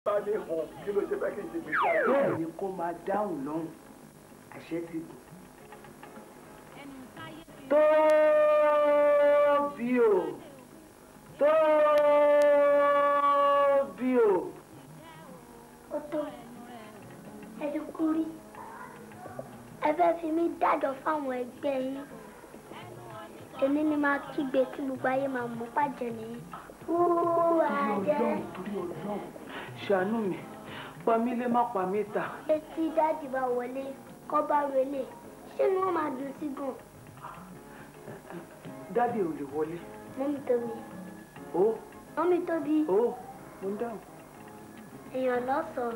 Bá ní hàn kí ló ṣe fẹ́ kí n ṣe gbèsè ayé. Bẹ́ẹ̀ ni kó máa dáhùn lọ́hùn, àṣẹ ti gùn. Tóbi o, Tóbi o. Ó tó, ẹ ti kú rí. Ẹ fẹ́ fi mí dájọ́ fáwọn ẹgbẹ́ yín. Èmi ni máa kígbe tí gbogbo ayé máa mú pàjẹ́ nìyí. Wúwo àjẹ́. Torí Ọlọ́run, ṣàánú mi, pa mí lé má pa mí ta. Etí dáàdì bá wọlé, kọ́ bá relé, ṣé ni wọ́n máa dùn sí gan? Dáàdì ò lè wọlé. Mọ́mí Tóbi. Ó. Mọ́mí Tóbi. Ó, mo ń dáhùn. Èèyàn lọ́sọ̀ọ́.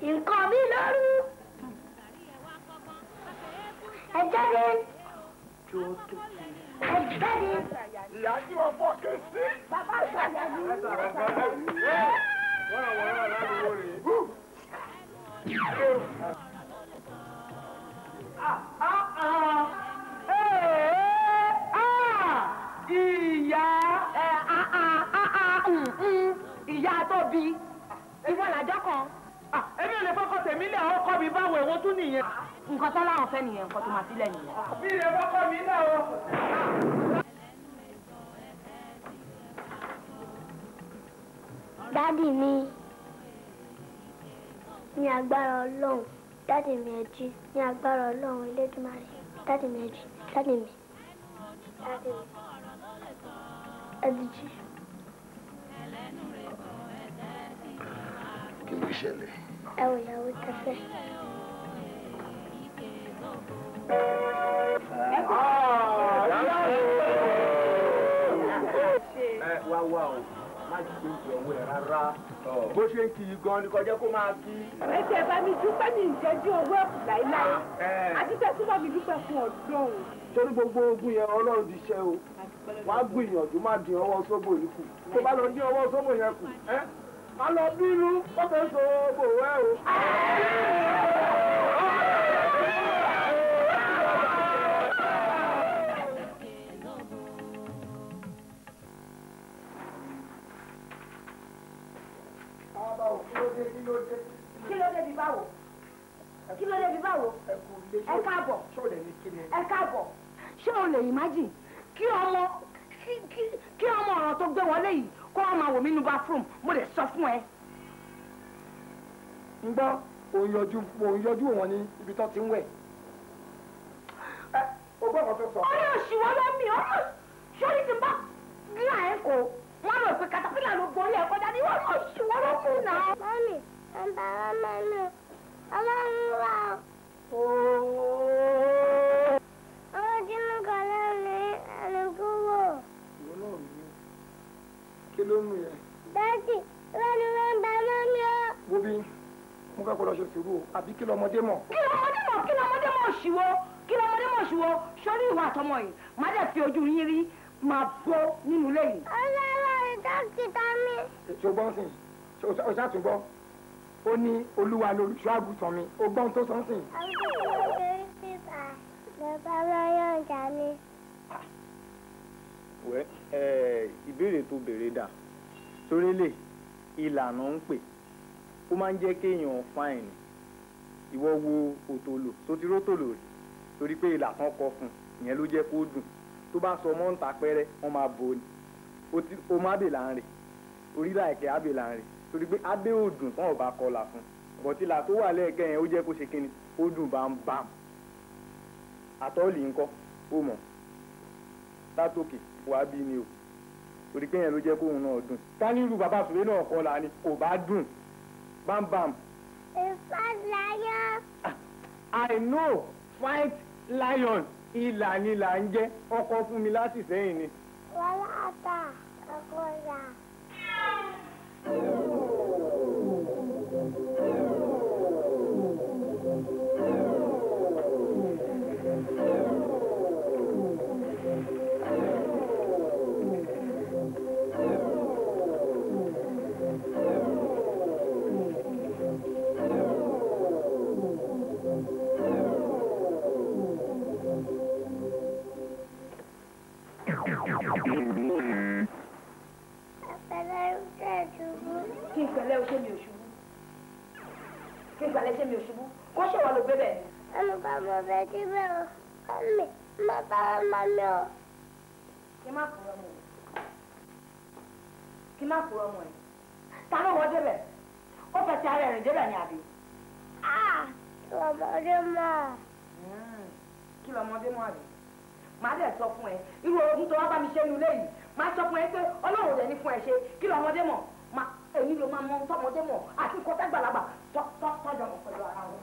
Nǹkan mi lóru. Ẹ jáde. Jọ tó fi. Ẹ jáde. Ìyá tí wọ́n fọ́ ké sí. Bàbá àgbàyà ni. Wọ́n àwọn ará ládùúgbò rèé. Ìyá ìyá Tóbi, ìwọ làjọ kan. Èmi ò lè fọkọ tèmi lẹ̀, ọkọ mi báwo èwo tún nìyẹn. Nǹkan tó láwọn fẹ́ nìyẹn, nǹkan tó máa sílẹ̀ nìyẹn. Mi lè fọkọ mi náà o. Dádì mi, ní agbára Ọlọ́run, dádì mi ẹ jí, ní agbára Ọlọ́run Elédùmarè, dádì mi ẹ jí, dádì mi, dádì mi, ẹ ti jí. Kí ló ṣẹlẹ̀? Ẹ wò ìyàwó tẹ́fẹ́. Ẹ wá wá o, má ṣe oúnjẹ ọwọ́ ẹ rárá. Bó ṣe ń kì í gan ni kọjá kó máa kí. Ẹ tẹ́ bá mi dúpẹ́ mi ìjẹ́jú owó ẹ̀kú láíláí. Àti tẹ́ túbọ̀ mi dúpẹ́ fún Ọlọ́run. Torí gbogbo ogun yẹn Ọlọ́run ti ṣẹ́ o. Wàá gbìyànjú má dín ọwọ́ sóbò yìí kù. Tó bá lọ dín ọwọ́ sóbò yẹn kù, ẹ́ má lọ bínú ó fẹ́ sóbò ẹ o. Kí ló dé bí báwo? Kí ló dé bí báwo? Ẹ káàbọ̀. Ẹ káàbọ̀. Ṣé o lè imagine kí ọmọ kí ọmọ ọ̀rọ̀ tó gbé wọlé yìí kó wá máa wò mí nínú bathroom, mo lè sọ fún ẹ. Ń gbọ́, òun yọjú wọn ní ibi tó ti ń wẹ̀. Ẹ o gbọ́ ọ̀kan tó sọ. Orí òṣìwọ́ ló mi ọ́ sórí ti bá gíga ẹ̀ kó wọ́n rò pé katapila ló borí ẹ̀ kọjá ní wọ́n òṣìwọ́ ló kù náà. Mọ́mí, ẹ ń bá wa mọ́mí o, Ọlọ́run wà o. Ọmọ tí mo kọ̀ lẹ́nu ẹni kúrò. Ìwọ náà ní kí ló mú yẹn? Dádì, lọ́ni wọ́n ń bá mọ́mí o. Wo bí mo kẹ́kọ̀ọ́ lọ ṣe sùúrù o, àbí kí lọmọdé mọ̀? Kí lọmọdé mọ̀, kí lọmọdé mọ̀ òṣìwọ́, kí lọmọdé mọ̀ òṣìwọ́, sórí ìwà àtọmọ yìí, má dẹ̀ fi ojú yín rí, máa bọ́ nínú ilé yìí. Ọlọ́run ni dókítà mi. Ṣé o gbọ́n sìn? Ṣé o ṣàtúngbọ́? Ó ní Olúwa lolùṣọ́ àgùntàn mi, o gbọ́n tó sọ́n sìn. Wẹ́ ẹ ìbéèrè tó béèrè dà sórí lè ìlànà ń pè ó máa ń jẹ́ kéèyàn fáìn. Ìwọ wo òtòlò tó ti rótòlò rí torí pé ìlà kan kọ fún un, ìyẹn ló jẹ́ kó dùn. Tó bá sọ mọ́ ń ta pẹ́rẹ́ wọ́n máa bò ní o má bè là ń rè orí láìkẹ́ ábè là ń rè torí pé ábẹ́ ò dùn tán ọba kọlà fún un, bọ̀tílà tó wà lẹ́ẹ̀kẹ́ yẹn ó jẹ́ kó ṣe kíni ó dùn bámbám. Àtọ́ọ̀lì ńkọ́ ó mọ̀ látòkè wàá bí ni o torí pé yẹn ló jẹ́ kóun náà dùn. Tánírù bàbá sùwé náà kọlà ni kò bá dùn bámbám. Fight lion. I know fight lion ìlà ni là ń jẹ́ ọkọ fún mi láti sẹ́yìn ni. Wàhálà àtà ọkọ rà. Kí n gbàlẹ́ ṣé mi ò ṣubú? Kó ṣèwọ ló gbé bẹ́ẹ̀. Ẹnu bá mo fẹ́ débẹ̀ o. Mami, má bá mami o. Kí má kúrò mọ́ ẹ. Kí má kúrò mọ́ ẹ. Ta ló wọ débẹ̀? Ó fẹ́ ti ara ẹ̀rìn débẹ̀ ni àbí? Kí lọmọdé mọ̀. Kí lọmọdé mọ̀ àbí? Màá dẹ̀ sọ fún ẹ, irú orogún tó wá bá mi ṣe nu léyìí, màá sọ fún ẹ pé Ọlọ́run dẹ̀ ní fún ẹ ṣe, kí lọmọdé mọ̀? Èyí ló máa mọ ohun tọmọdé mọ̀ àti nǹkan tágbàlagbà tọ́jọ́ mọ̀ pẹ̀lú ara wọn.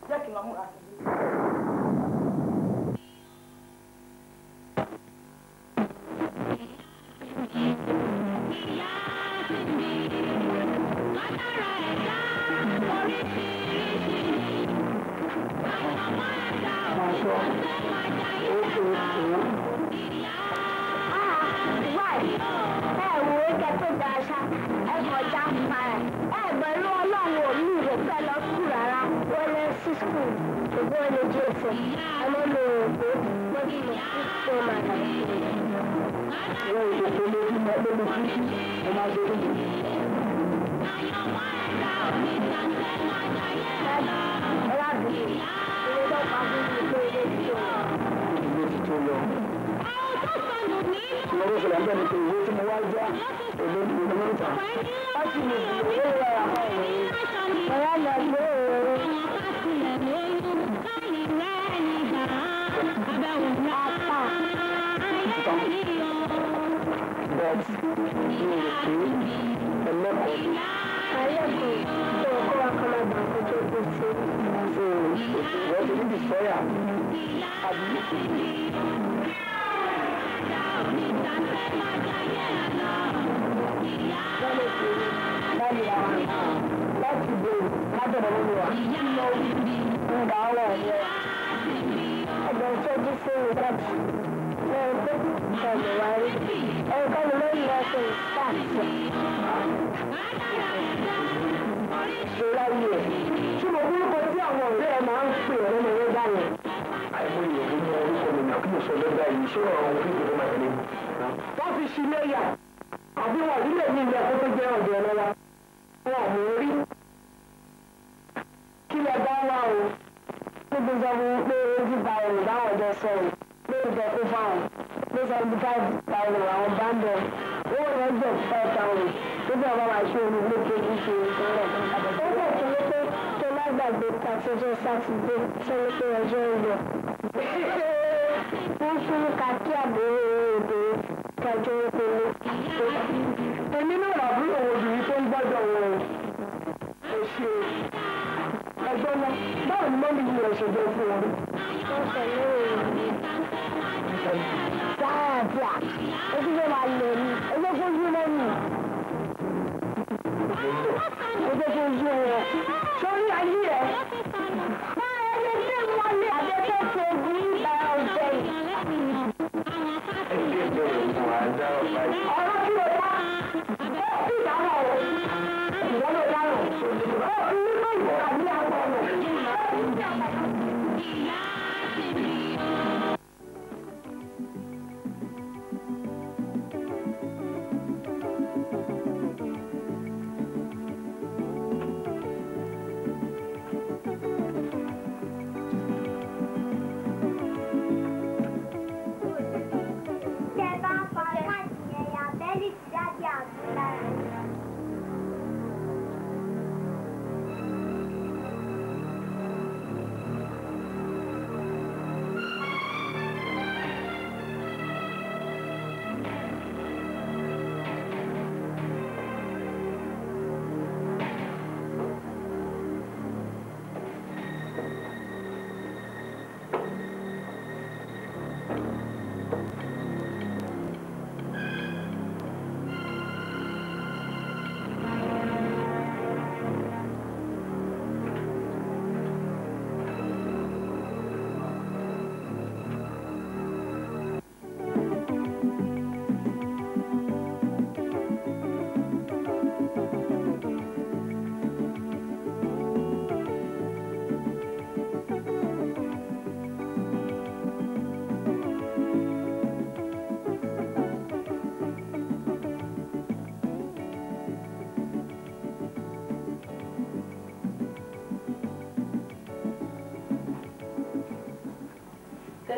Jẹ́ kí n lọ múra sí i.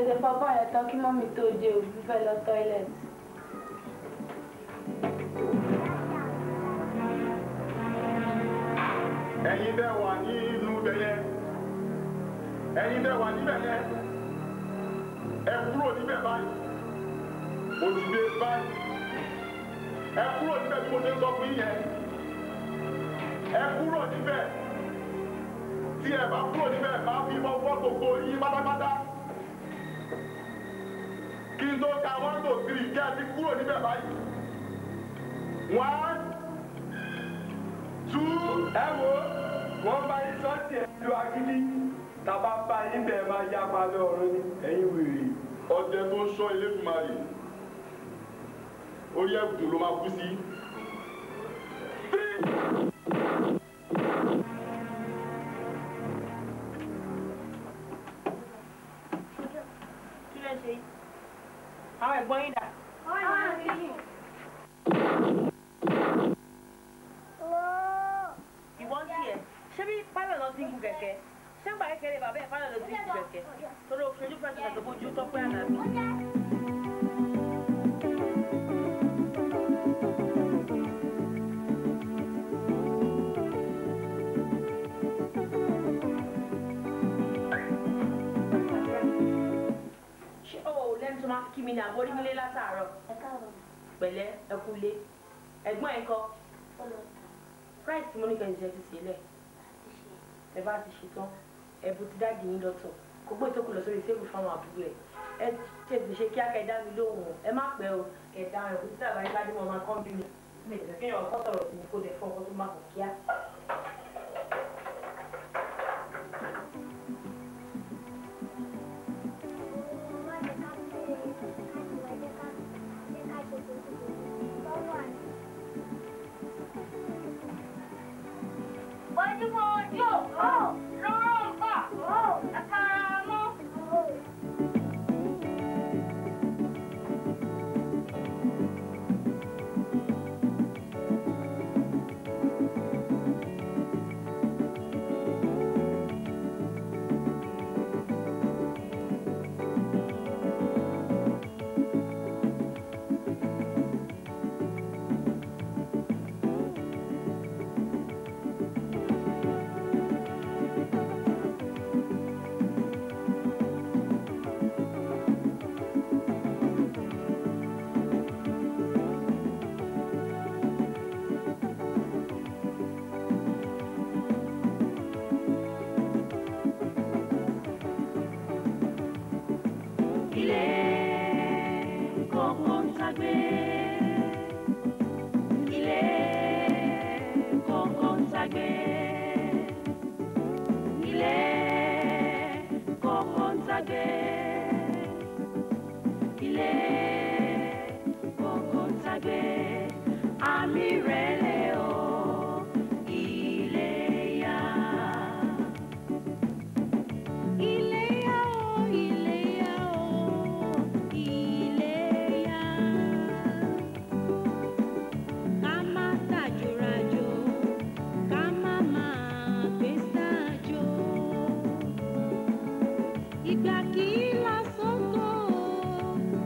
Tètè fọbọ́ yẹn tán kí mọ́mí tó dé o, mo fẹ́ lọ tọ́ílẹ̀tì. Ẹ̀yin bẹ́ẹ̀ wà nínú ibẹ̀ yẹn, ẹ̀yin bẹ́ẹ̀ wà níbẹ̀ yẹn, ẹ kúrò níbẹ̀ báyìí, mo ti dé báyìí, ẹ kúrò níbẹ̀ bí mo ṣe ń sọ fún yín yẹn, ẹ kúrò níbẹ̀, tí ẹ bá kúrò níbẹ̀ máa fi ìbọn fọ́ gbogbo yín pátápátá. Kí n tó ka 1 2 3 kí a ti kúrò níbẹ̀ báyìí. 1 2. Ẹ wo, wọ́n bá yín sọ́ọ̀tì ẹ̀ lu agídí, tàbá bá yín bẹ̀ máa yá palẹ̀ ọ̀run ni ẹ̀yin wèrè. Ọdẹ tó ń ṣọ́ Elédùmarè, orí ẹ̀gùn ló máa kú sí. Kí ló ń ṣe yìí? Àwọn ẹ̀gbọ́n yín dà? Ìwọ ń tiẹ̀, ṣé bí pálọ̀ lọ sí ń gun kẹ̀kẹ́? Ṣé ń gbà kékeré bàbá ẹ̀ pálọ̀ lọ sí ń gun kẹ̀kẹ́? Torí o ṣojú fẹ́ tó bójú tọ́pẹ́ àlàbí. Ṣé o ò lẹ́nu tó máa fi kí mi ní àbórí nílé látàárọ̀? Pẹ̀lẹ́, ẹ kú lé. Ẹ̀gbọ́n ẹ̀ kọ́. Rice tí mo ní kẹ́ ṣe ti sílẹ̀. Ẹ bá ti ṣe tán, ẹ bu ti dáàdì yín lọ́tọ̀. Kò gbé ìtókù lọ sórí tébù fáwọn àbúrò ẹ̀. Ẹ tètè ṣe kíá kẹ́ dá mi lóhùn. Ẹ má pẹ́ o. Kẹ́ dá ẹ̀ kó tí àbáyé bá dé mọ́ máa kán bí mi. Mi ò fẹ́ kéèyàn kọ́ sọ̀rọ̀ sí mi kó dẹ̀ fún ọkọ tó máa kàn kíá. Bójúbójú lóró ń bà, àkàrà mọ́. Ilé kókó ń tagbé. Ilé kókó ń tagbé. Ilé kókó ń tagbé. Ilé kókó ń tagbé. Àmì rẹ̀ lè o, ilé yá. Ilé yá o, ilé yá o, ilé yá. Ká má tàjòràjò, ká má máa gbé sájò. Ìgbà kì í lọ sóko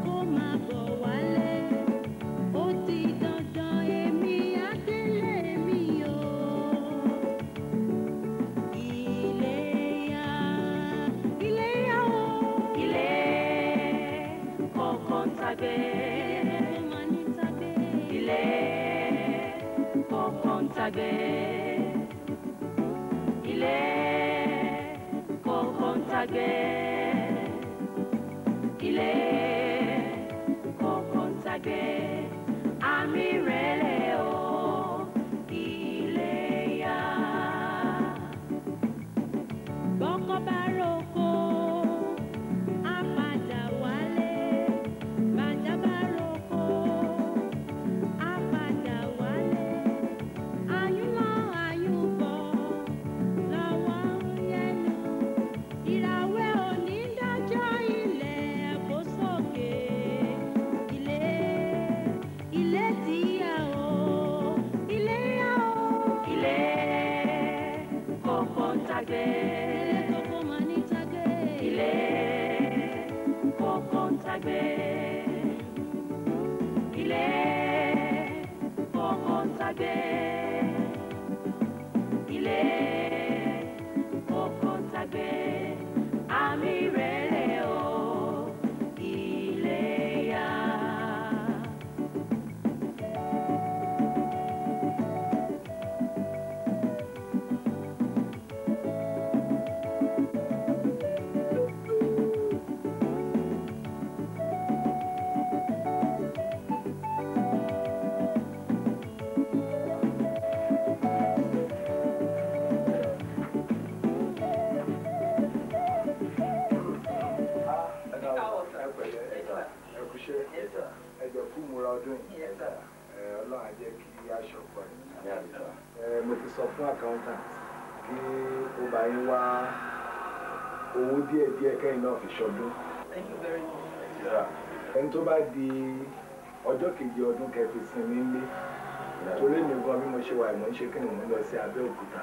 kó má bọ̀ wálé. Ó ti dandan èmi á délé mi o. Ilé yá, ilé yá o. Ilé kókó ń tagbé. Ilé kókó máa ní tagbé. Ilé kókó ń tagbé. Ilé kókó ń tagbé. Ilé kókó ń tagbé. Àmì rẹ̀ lè o, ilé yá. Bọ́kọ́ bá roko, á padà wálé. Bàjá bá roko, á padà wálé. Àyùn lọ àyùn bọ̀, lọ́wọ́ ń yẹnu. Ìràwé òní dájọ́ ilẹ̀ kó sọ. fún accountant kí ó bá yín wá owó díẹ̀díẹ̀ kẹ́yìn náà fi ṣọdún. Thank you very much. Ẹni tó bá di ọjọ́ kejì ọdún kẹfì sinmi ńlé, torí mi gan bí mo ṣe wà, mò ń ṣe kí ni, mò ń lọ sí Abẹ́òkúta.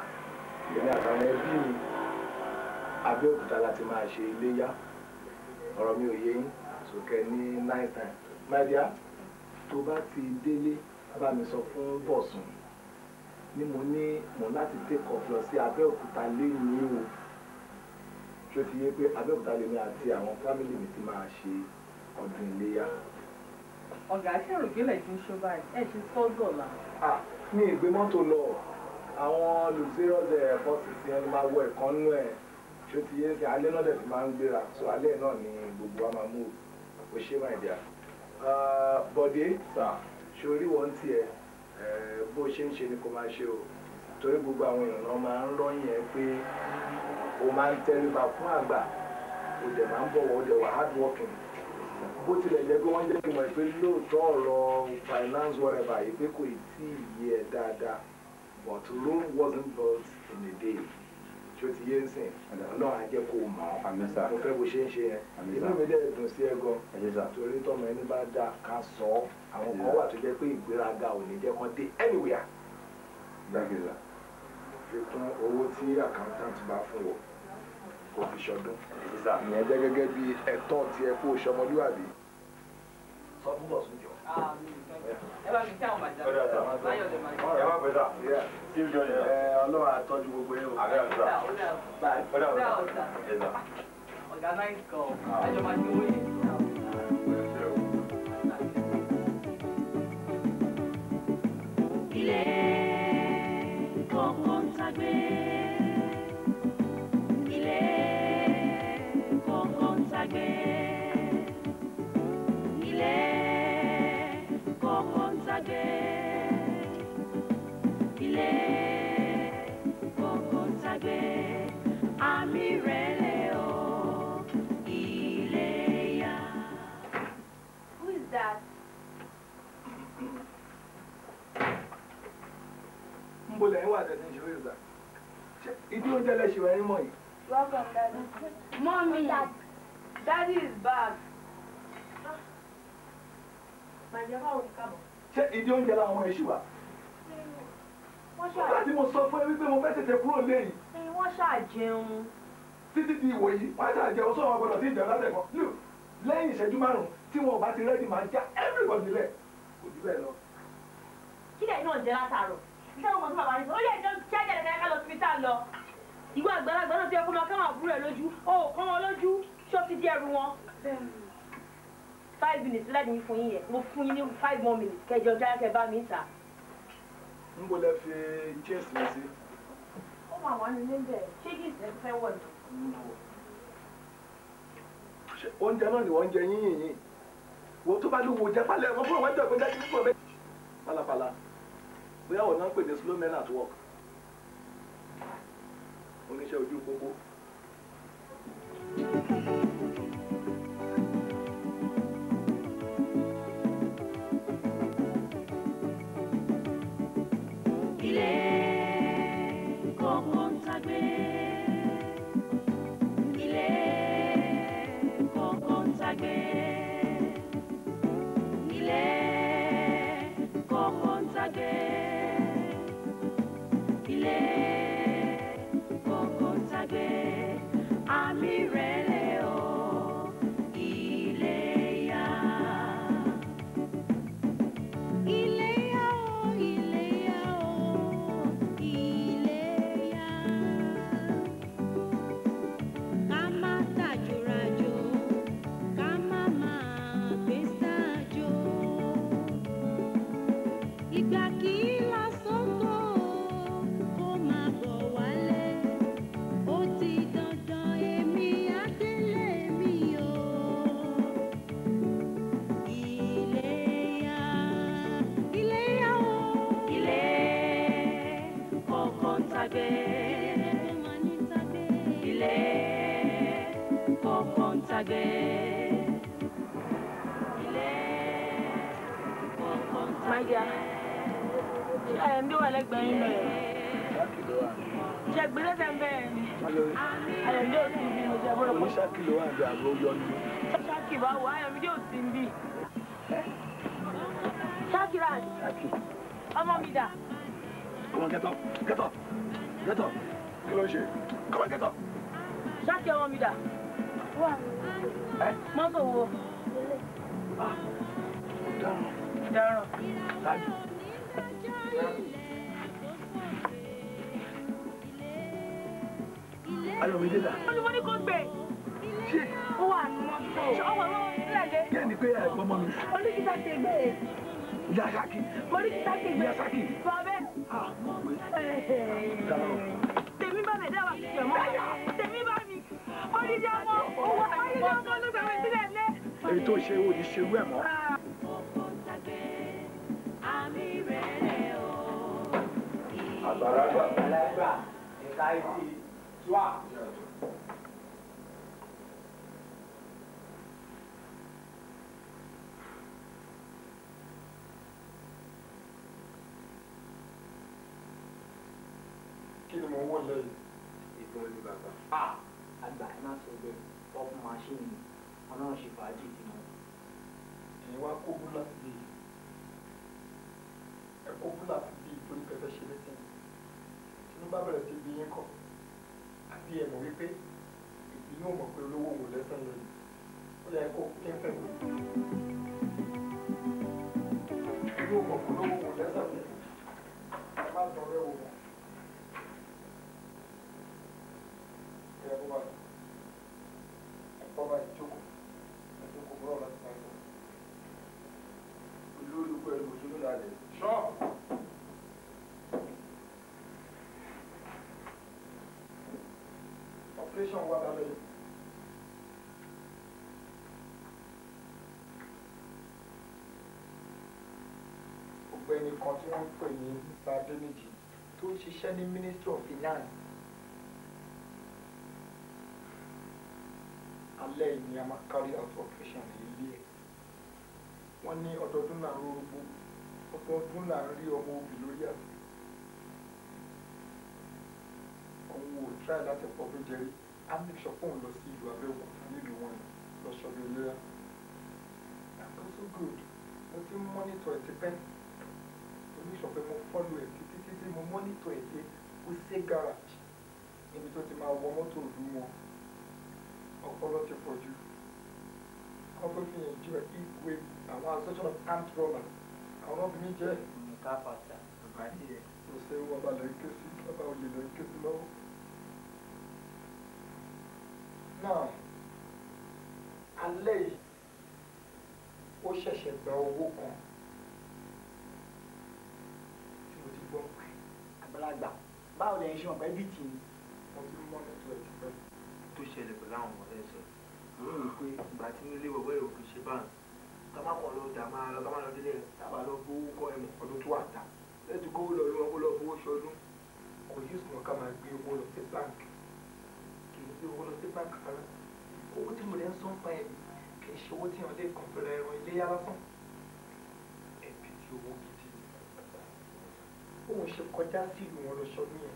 Èmi àtàwọn ẹbí mi, Abẹ́òkúta láti máa ṣe iléyá. Ọ̀rọ̀ mi ò yé yín, sókè ní nice time. My dear, tó bá ti délé, bá mi sọ fún Bọ̀sùn ní mo ní mo láti take off lọ sí Abẹ́òkúta lénìí o. Ṣó ti yé pé Abẹ́òkúta lèmi àti àwọn family mi ti máa ṣe ọdún iléyá? Ọ̀gá, ṣé òrùgbélẹ̀ ti ń ṣó báyìí? Ẹ ṣe sọ́gọ̀là. Ah, ní ìgbé mọ́tò lọ, àwọn luxurious buses yẹn ni máa wọ ìkànnú ẹ̀. Ṣó ti yé sí? Alẹ́ náà dẹ̀ fi máa ń gbéra, so alẹ́ náà ni gbogbo wa máa move. O ṣé, my dear. Bọ̀dé, ṣorí wọn tiẹ̀, bó ṣe ń ṣe ni kò máa ṣe o, torí gbogbo àwọn èèyàn náà máa ń ròyìn ẹ pé o máa ń tẹríba fún àgbà, o dẹ̀ máa ń bọ̀wọ̀, o dẹ̀ wà hard working. Bó tilẹ̀ jẹ́ pé wọ́n jẹ́ kí n mọ̀ pé lóòótọ́ ọ̀rọ̀ finance, whatever yìí, pé kò ì tí ì yé ẹ dáadáa, but Rome wasn't built in a day. Ṣó ti yé ń sìn? Ọlọ́run á jẹ́ kó o mọ̀ ọ́. Mo fẹ́ bó ṣe ń ṣe yẹn, inú mi dẹ̀ dùn sí ẹ gan, torí tọmọ ẹni bá dáa, ká sọ ọ́. Àwọn kan wà tó jẹ́ pé ìgbéraga ò ní jẹ́ kán dé anywhere. Thank you, sir. Fi kún owó tí accountant bá fún wọ, kò fi ṣọdún. Ìyẹn jẹ́ gẹ́gẹ́ bí ẹ̀tọ́ tiẹ̀ kó o ṣọmọlúwàbí. Sọ fún Bọ̀sùn jọ. Ẹ bá mi kí àwọn màdá. Láyọ̀ lè máa Ẹ má pẹ́ sà. See you, Johnny. Ẹ Ọlọ́run á tọ́jú gbogbo yín o. Bye. Ọ̀gá, nice call. Àjọ máa ṣe owó yẹn. Ilé kókó ń tagbé. Ilé kókó ń tagbé. Ilé kókó ń tagbé. Ilé kókó ń tagbé. Àmì rẹ̀lẹ̀ o, ilé yá. Who is that? Ń bolẹ̀ ń wà tẹ̀sí ṣe ìgbà. Ṣé ìdí oúnjẹ lẹ́ṣin wẹ̀ ń mọ̀ yìí? Welcome, Daddy. Mommy, Daddy is back. Màjẹ́, báwo ni? Káàbọ̀. Ṣé ìdí oúnjẹ làwọn ọmọ ẹ̀ ṣì wà? Wọ́n Nígbà tí mo sọ fún ẹ wípé mo fẹ́ tètè kúrò léyìí. Wọ́n ṣáà jẹun. Títí di ìwò yìí, wọ́n á ṣáà jẹun sọ̀rọ̀ gbọ́dọ̀ sí ìjẹun látẹ̀kọ́. Look, lẹ́yìn ìṣẹ́jú 5 tí wọn ò bá ti ready, máa já everybody lẹ̀. Kò jù bẹ́ẹ̀ lọ. Kí lẹ́yìn náà jẹ látàárọ̀? Iṣẹ́ ọmọ tó bàbá yín sọ, ó yẹ ìjọ kíájà lẹ́ka ká lọ síbi tá a lọ. Ìwé àgbàlagbà náà ti yẹ kó máa káwọn àbúrò ẹ̀ lójú. Ó kọ́ wọn lójú, ṣó ti di ẹrù wọn? 5 minutes láti ní fún yín yẹn. Mo fún yín ní 5 more minutes kẹjọ jáde kẹ bá mi ta. Ń bo lẹ fi jeans mi sí? Ó máa wà nílé bẹ́ẹ̀. Ṣé jeans ẹ fẹ́ wọ̀ ni? Ṣé oúnjẹ náà ni wọ́n ń jẹ yín yìnyín? Wo tó bá ló wo jẹ pálẹ̀ wọn fún àwọn ẹjọ́ ìpínlẹ̀ kí fún ọ bẹ́ẹ̀. Pálapàla. Bóyá wọn náà ń pè ní slow men at work. Oníṣẹ́ ojú pópó. Ilé kókó ń tagbé. Ilé kókó ń tagbé. Ilé kókó ń tagbé. Ilé kókó ń tagbé. Àmì rẹ̀lẹ̀ o, ilé yá. Ilé yá o, ilé yá o, ilé yá. Ká má tàjòràjò, ká má máa gbé sájò. Ìgbà kì í lọ sóko kó má bọ̀ wálé. Ó ti dandan, èmi á délé mi o. Ilé yá, ilé yá o. Ilé kókó ń tagbé. Ilé kókó máa ní tagbé. Ilé kókó ń tagbé. Ilé kókó ń My tagbé. dear, ṣé ẹ̀ ń bí wà lẹ́gbẹ̀ẹ́ yín bẹ́ẹ̀? ló wà. Ṣé gbèsè tẹ̀ ń bẹ̀rẹ̀ ni? Ayọ̀mídé ò sí ń bí mo jẹ́ bọ́lọ̀. Oníṣàkì ló wà bí àgbo yọnu. Ṣáàkì báwo? Ayọ̀mídé ò sí ń bí. Ṣáàkìrà. Ṣáàkì. Ọmọ mi dà. Come on, get up, get up, get up. Kí ló ń ṣe? Come on, get up. Ṣáàkì ọmọ mi dà. Mọ́tò wo? Ọ̀daràn. Ọ̀daràn. Ṣáàkì. Ayọ̀mídé dà. Wọ́n ní wọ́n ní kó gbé. Ṣé ó wà ní mọ́tò? Ṣé ọmọ mi sílẹ̀ lé? Kí ni pé ẹ̀gbọ́n mọ́ mi? Oníkìtà ti gbé. Ìyá Ṣáàkì. Oníkìtà ti gbé. Ìyá Ṣáàkì. Bàbá. Tèmi bá mi dáwà kìkì ọmọ. Tèmi bá mi. Onídìí ọmọ. Onídìí ọmọ ló sọ̀rọ̀ sílẹ̀ lé. Èyí tó ṣe ò ní ṣerú ẹ̀ mọ́. Àgbàlagbà. Àgbàlagbà ẹ̀ka ìtì tuwa. Kí ni mo ń wò lẹ́yìn? Ìbọn ni bàbá. Àgbà ẹ má sọ bẹ́ẹ̀, pop machine ni wọn náà ṣe fàájì tí wọn. Ẹ̀yin wá kó búlà síbí yìí. Ẹ kó búlà síbí yìí torí pé ẹ fẹ́ ṣe létí. Tinubu bá bẹ̀rẹ̀ sí bí yín kọ̀. Àbí ẹ mọ̀ wípé ìbínú ò mọ̀ pé olówó òun lẹ́sàn lónìí. Ó yẹ kó kí n fẹ́. Ìbínú ò mọ̀ pé olówó òun lẹ́sàn lónìí. Ẹ má dán rẹ́ wò wọ́n. Bọ́bá ìjókòó ìjókòó bọ́ọ̀ láti máa sọ. Olórí ikú ẹnu òṣèlú lálẹ́. Ṣọ́. Operation wà lálẹ́ yìí. Ọ̀gbẹ́ni kan tí wọ́n ń pè ní Mr. Adeniji tó ń ṣiṣẹ́ ní Ministry of Finance. Alẹ́ yìí ni a máa carry out operation ní ilé ẹ̀. Wọ́n ní ọdọọdún là ń rorogbo, ọdọọdún là ń rí ọmọ obì lórí àtẹ. Òun ò try láti pọ̀ tó jẹrí, á make sure pé òun lọ sí ìlú Abẹ́òkúta nílùú wọn lọ ṣọdún iléyá. That's also good. Mo ti ń monitor ẹ̀ tipẹ́. Mo make sure pé mo follow ẹ̀ títí títí mo monitor ẹ̀ dé Wuse garage níbi tó ti máa wọ mọ́tò ìlú wọn. Ọpọlọ ti pọ̀ jù. Wọ́n tó fi yẹn jù ẹ́ ìwé àwọn association of armed robbers àwọn obìnrin jẹ́. Nǹka pàtà bàbá nìyẹn. Kò sí bàbá lè ké sí bàbá olè lè ké sí lọ́wọ́. Náà alẹ́ yìí ó ṣẹ̀ṣẹ̀ gba owó kan tí mo ti gbọ́ ń pẹ́. Àgbàlagbà báwo lẹ ń ṣe ọ̀pẹ́ bíi tì í? Mo ti mọ́nítọ̀ ẹ̀ tipẹ́. Tó ṣẹlẹ̀ pẹ̀lú àwọn ọmọdé sọ mo rò pé ìgbà tí nílé bọ̀bọ̀ èrò kì í ṣe báyìí ká má kàn lọ dà máa lọ ká má lọ délé tábà lọ gbowó kọ́ ẹ̀mọ̀ ọdún tó wà ta lẹ́tù kówó lọ lọ́wọ́ kó lọ fowó ṣọdún. Kò yí sùn ká máa gbé owó lọ sí báǹkì, kì í gbé owó lọ sí báǹkì rárá. Owó tí mo lè ń sọ ń pa ẹ̀ kì í ṣe owó tí wọ́n lè kàn fẹ́ra ẹran iléyá lásán. Ẹ̀bí tí owó gidi ni. Òun ṣe kọjá sí ìlú wọn lọ ṣọdún yẹn,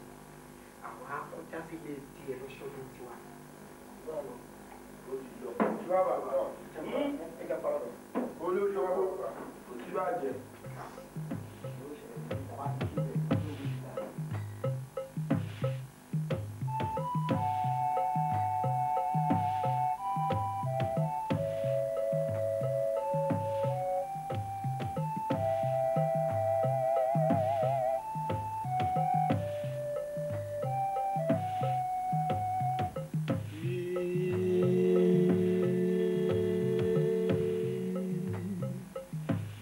àwọn á kọjá sí ilé tiẹ̀ lọ ṣọdún tiwa. Olórí ọwọ́ kò sí bàjẹ́.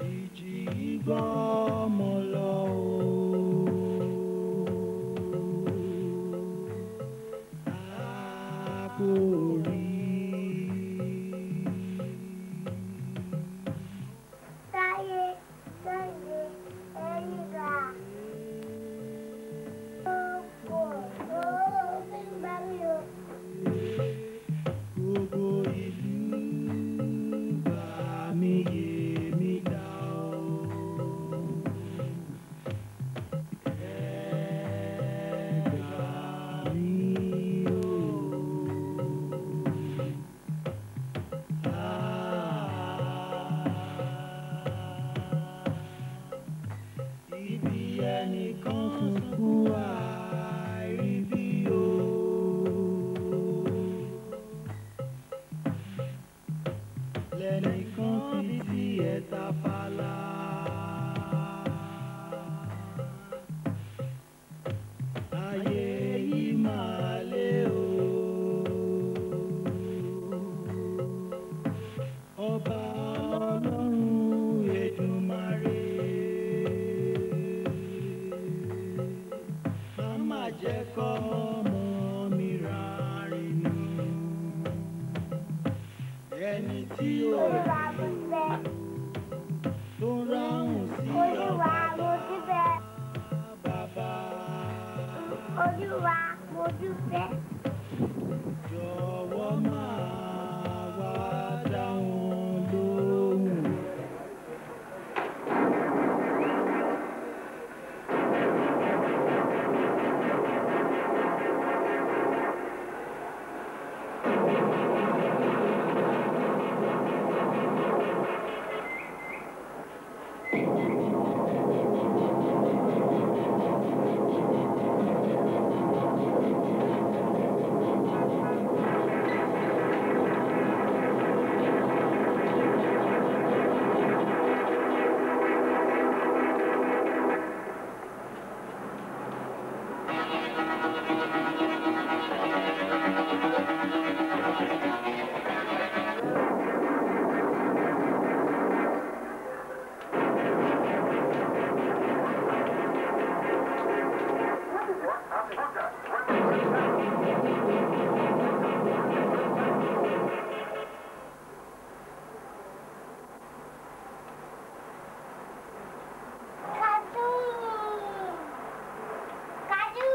Ìjì jẹ́ kọ́ ọmọ mi ráre nù. Ẹni tí ó Olúwa mo fẹ́. tó ráhùn sí Olúwa mo dúpẹ́. bàbá. Olúwa mo dúpẹ́. Jọ̀wọ́ máa wá dá wọn lóhùn. Kàdú! Kàdú!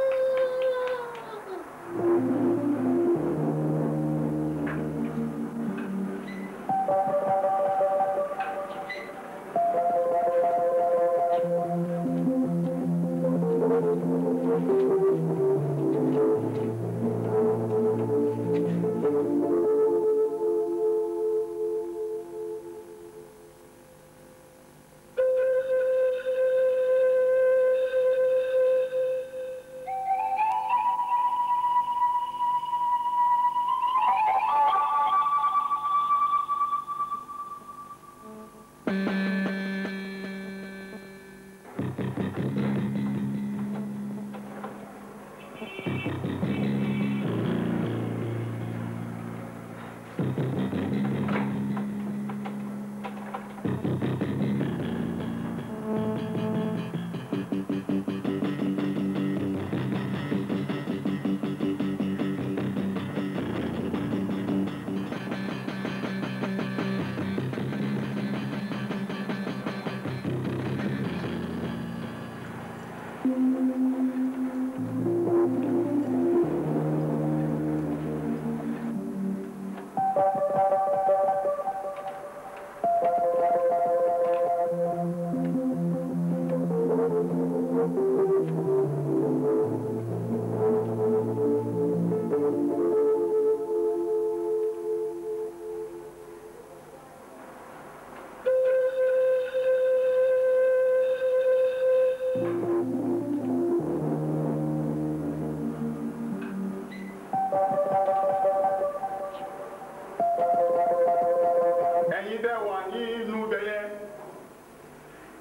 Ẹ̀yin tẹ́ wà nínú ibẹ̀ yẹn,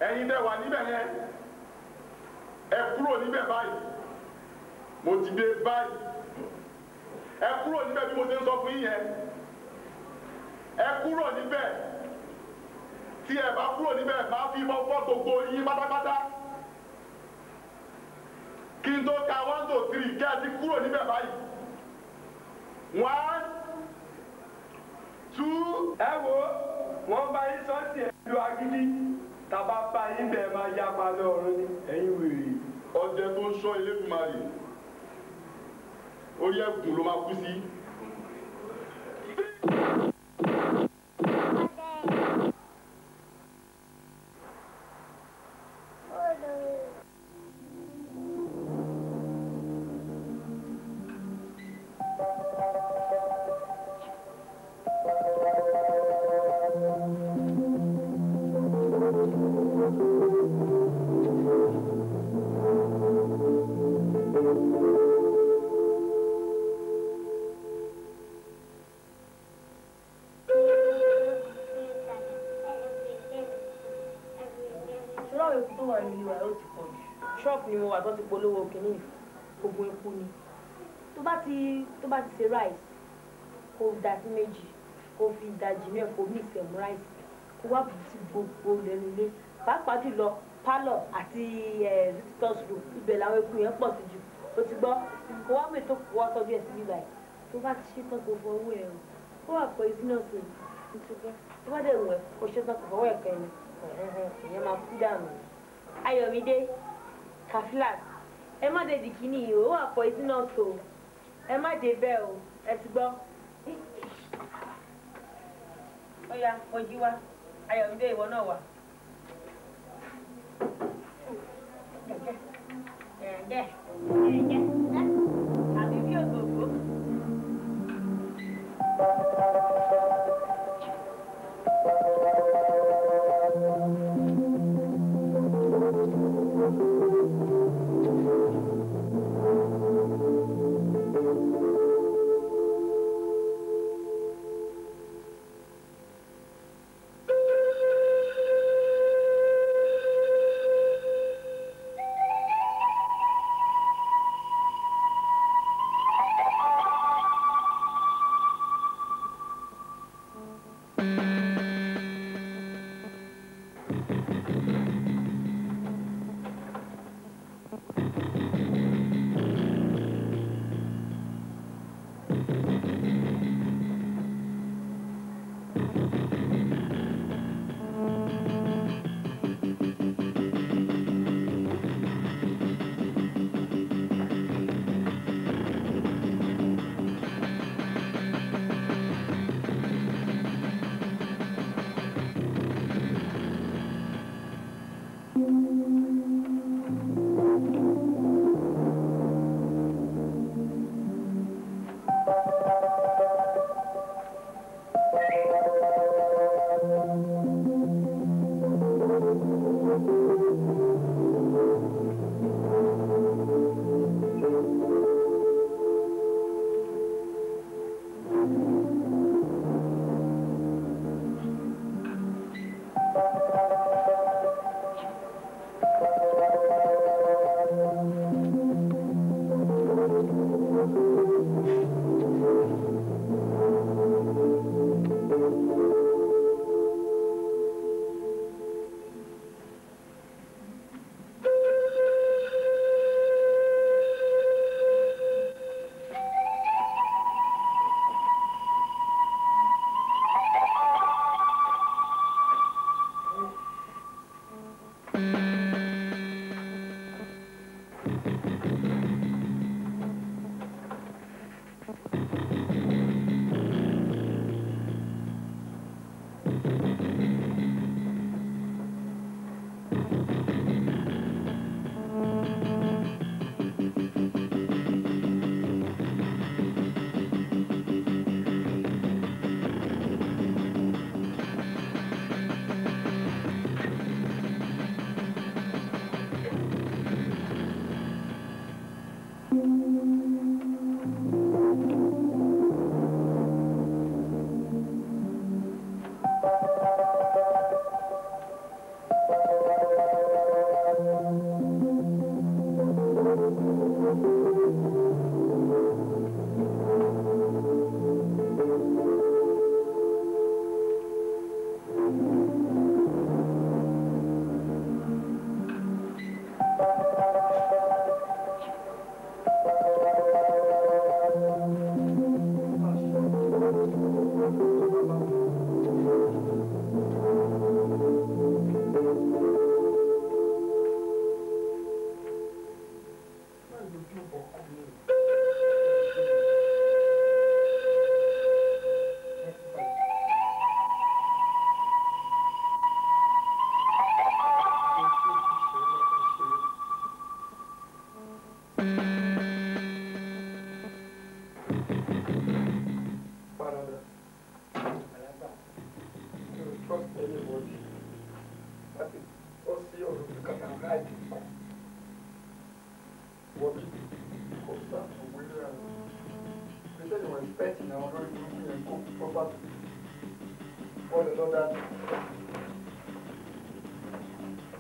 ẹ̀yin tẹ́ wà níbẹ̀ yẹn, ẹ kúrò níbẹ̀ báyìí. Mo ti dé báyìí. Ẹ kúrò níbẹ̀ bí mo ṣe ń sọ fún yín yẹn. Ẹ kúrò níbẹ̀. Tí ẹ bá kúrò níbẹ̀, máa fi ìbọn fọ́ gbogbo yín pátápátá. Kí n tó ka 1 2 3 kí ẹ ti kúrò níbẹ̀ báyìí. 1 2. Ẹ wo, wọ́n bá yín sọ́ọ̀tì ẹ̀ lu agídí, tàbá bá yín bẹ́ẹ̀ máa yapa lọ́rùn ni ẹ̀yin wèrè. Ọdẹ tó ń ṣọ́ Elédùmarè, orí ẹ̀gùn ló máa kú sí. Ṣọlá àwọn eku tó wà nílùú wa ó ti pọ̀ jù. Ṣọ́ọ̀bù ni mo wà tó ti polówó kínní oògùn eku ni. Tó bá ti ṣe rice, kó da sí méjì, kó fi ìdajì náà kó mix ẹ̀ mú rice, kó wá bù sí gbogbo lẹ́nu ilé. Pàápàá jùlọ pálọ̀ àti visitors room, ibẹ̀ làwọn eku yẹn pọ̀ sí jù. O ti gbọ́, kó wá mú ètò kó wá tọ́jú ẹ̀ sí bíbá ẹ̀. Tó bá ti ṣe tán kó fọwọ́ ẹ̀ o. Ó wà pọ̀ ìsínà sí i. Tó bá dẹ̀ wẹ̀ kó ṣe tán kó fọwọ́ ẹ̀ kẹ́ni. Ìyẹn máa kú dànù. Ayọ̀mídé, Kafilat, ẹ má dé dìkíní yìí o, ó wà pọ̀ ìsínà sí o. Ẹ má dé bẹ́ẹ̀ o, ẹ ti gbọ́. Ó yá, Mojí wá. Ayọ̀mídé ìwọ náà wà. Àbí bí ògògó.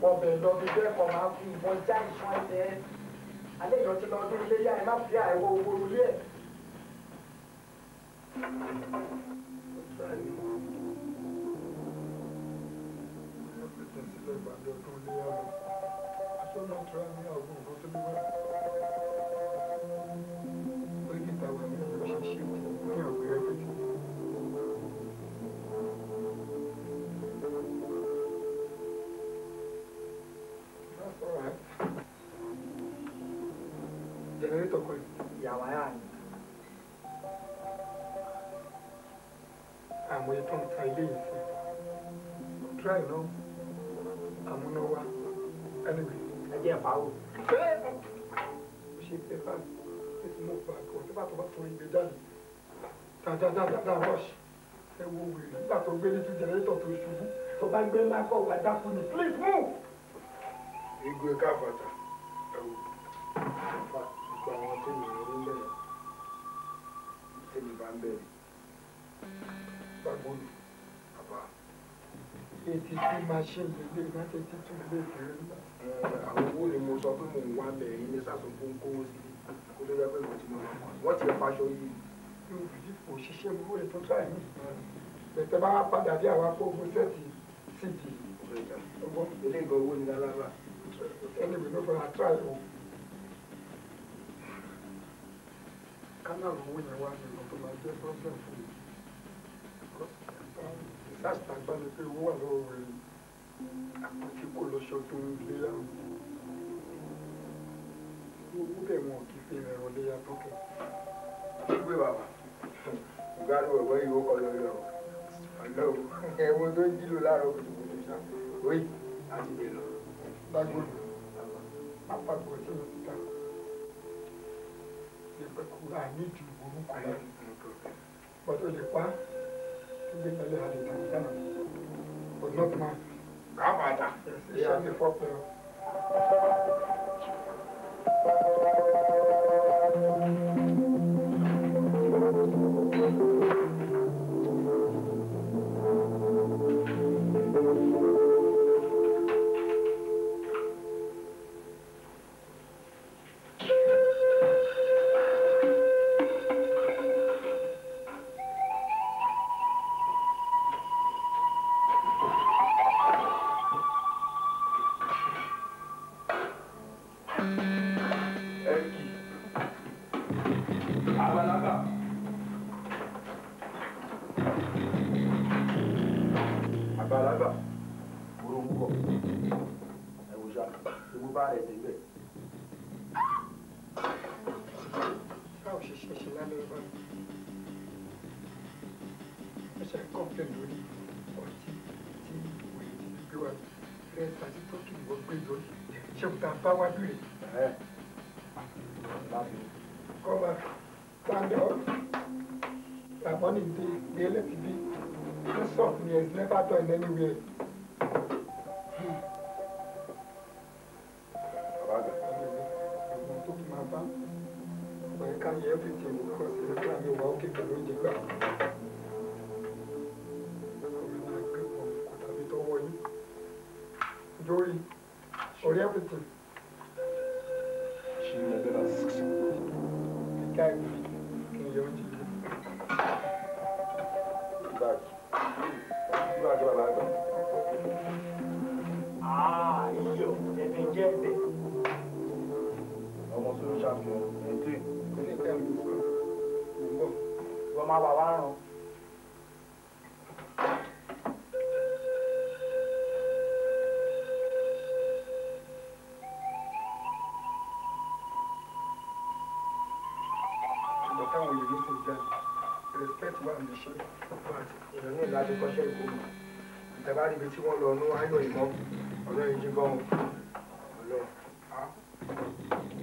Ọbẹ̀ lọ bí bẹ́ẹ̀ kọ́ máa fi ìbọn já ìṣan ẹsẹ̀ ẹ́. Alẹ́ ìrántí lọ́dún iléyá ẹ má fi àìwọ owó orí ẹ̀. Ìyàwó ayá ni. Àmọ́ ètò ń ta ilé yìí sí. Try náà, àmúnáwá, anyway. Ẹ jẹ́ ìpawó. Bẹ́ẹ̀ ó ṣe pépà ní mo gbà kọ́ tí bàtọ́ bá torí gbé jáde. Dáadáa rush. Ẹ wo wèrè nígbà tó gbé ní two generator tó ṣubú. Tó bá gbé ńlá kọ́ wà dákú ni. Please move! Igwe káfàtà ẹ̀wò ẹ̀fà gbogbo àwọn tí mi rí ń bẹ̀rẹ̀ tí mi bá ń bẹ̀rẹ̀. Gbàgbọ́n mi. Bàbá. 82 machine lè láti 82 lè kéré nígbà. Àwọn owó ni mo sọ pé mò ń wá bẹ̀rẹ̀ yín ní sàtún fún kówó sí kó tó jẹ́ pé mo ti mọ̀ wọ́n ti faṣọ yìí. Yóò bí òṣìṣẹ́ owó ètò tíráì ní. Bẹ̀tẹ̀ bá wá padà dé àwọn akógun sẹ́ẹ̀tì sídì. Ilé ìgbà owó ni lálábà. Anyway, no for try o. Kánà owó yẹn wá ní nǹkan tó máa jẹ́ problem fún mi. Research ta gbá mi pé owó wà lọ́wọ́ rẹ̀ àpótí kò lọ́ṣọ́ tó ń lé àwọn. Owó bẹ̀ wọn kì í fi ẹ̀rọ léyà tọ́kẹ̀. Gbé bàbá, ìgbádùn ọ̀gbọ́n yìí ó kọ lórí ọ̀rọ̀. Ọ̀lọ́ ẹ̀wọ̀n tó ń jí lò láàárọ̀ kùtùkùtù ṣá. Oyi, láti dè lọ. Lágbóòlù, pápákọ̀ tí mo síta. Ìgbẹ́ kò rà ní ìdí orúkọ rẹ̀. Bọ́dọ̀ lè pa gbé tẹ́lẹ̀ àlè tàbí dáná. But not now. Káfàtà. Iṣẹ́ mi fọ́ pẹ̀lú. Àgbàlagbà orúkọ ẹwùsà ewu bá rẹ débẹ̀. Báwo ṣe ṣe ṣe lálẹ́ bá mi? Ó ṣe kọ́ńpẹ́ lórí ọtí tí òye ti fi gbé wa rẹ̀ àti tọ́kì ìwọ gbé lórí. Ṣé o ta bá wá bí rè? Come back, stand up. Ramoni dey dey let it be. This song is never done anywhere. Àwọn tó kì máa bá ọ̀rẹ́ ká yẹ everything because ẹ̀ka mi wà ókè pẹ̀lú oúnjẹ gbà. Ọ̀rẹ́ máa gbé pọ̀ kò tàbí tọwọ́ yín. Lórí orí everything. Ṣé ilẹ̀ bẹ́ẹ̀ bá six? Ìka ìwé kí n yọ oúnjẹ yìí. Báàgì bàbá àgbà. Iyọ̀ ẹ̀fẹ̀ jẹ́ ẹ̀bẹ̀. Ọmọ sóló champion ẹ̀ńtì. Ilé ìgbà mi sọ, mò ń bọ̀. Wọ́n máa wà wá ràn. Ìgbà táwọn olè ló ti jáde, respect wà ní iṣẹ́. Èèyàn ní láti kọ́ṣẹ́ ìkómọ. Ìtẹ̀bá ríbi tí wọ́n lọ ní ayọ̀ ìmọ̀ ọ̀nà ìjì gan-an. Ọlọ́run á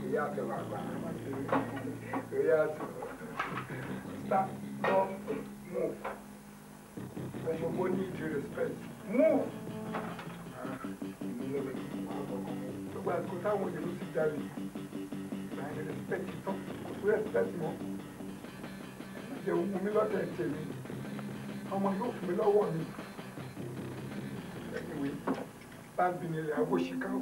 ìyá àtẹ̀wà àgbà ìyá àtẹ̀wà. Start, stop, move. Ẹ̀ṣọ̀gbọ́n ní ìdí respect. Move! Gbogbo àsìkò táwọn olè ló ti jáde, ìgbà yẹn respect tán, kò sí respect mọ́. Ẹ jẹ́ ohun mi lọ́tẹ̀ tèmi. Ọmọ yóò fún mi lọ́wọ́ mi. Anyway, báńbí ni ilẹ̀ àwọ̀ Chicago.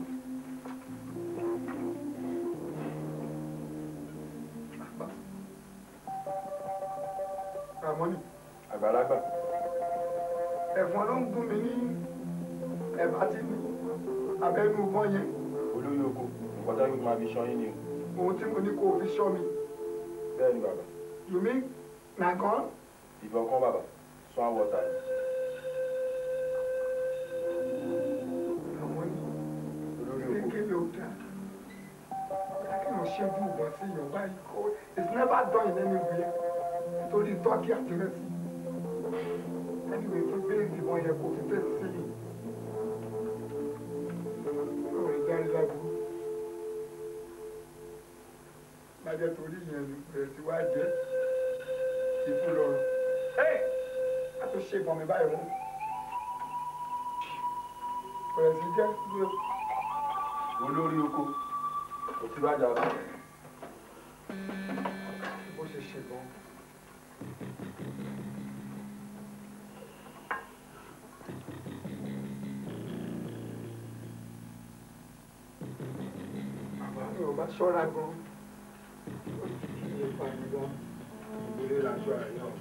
Ramoni. Àgbàlagbà. Ẹ̀fọn ló ń gún mi ní ẹ̀bá tí ní abẹ́nú ọgbọ́n yẹn. Olórí oko, nǹkan tá máa fi ṣan yín ni o. Ohun tí mo ní kó o fi ṣọ́ mi. Bẹ́ẹ̀ ni bàbá. You mean na gun? Ìbọn kan bàbá, swan water ni. Ramoni. Olórí oko. Kékeré ò dáa. Kí ló ṣẹ́jú ìbọn sí èèyàn báyìí kó it's never done in anywhere nítorí tọ́kì àti rẹ́sì. Anyway, tó gbé ìbọn yẹn kó fi fèsì sí i. Ọ̀rọ̀ ìjáde láburú. Lájẹ́ torí ìyẹn ni bẹ̀rẹ̀ sí wá jẹ́ ìfú lọ́rùn. A tó ṣe ìbọn mi báyìí mú. Bẹ̀rẹ̀ sí jẹ́ olórí oko kò sí bájà bá. Bó ṣe ṣe gan. Bàbá mi ò bá ṣọ́ra gan. Ó ti fi lè pa mi gan. Ìgbélé làjọ àyàn.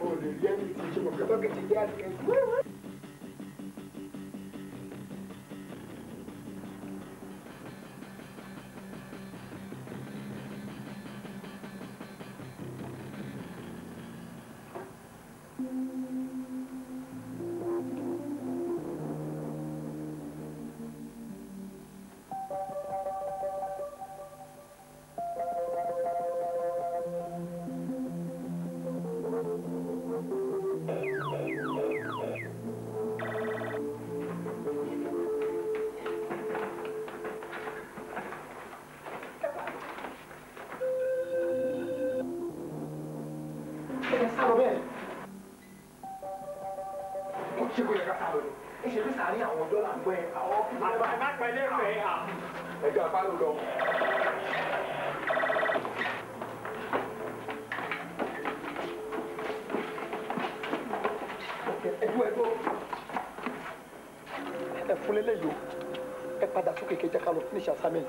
O lè rí ẹni tí ṣe mọ̀ pé tọ́kì ti jẹ́ àdìgẹ́. Finish assignment.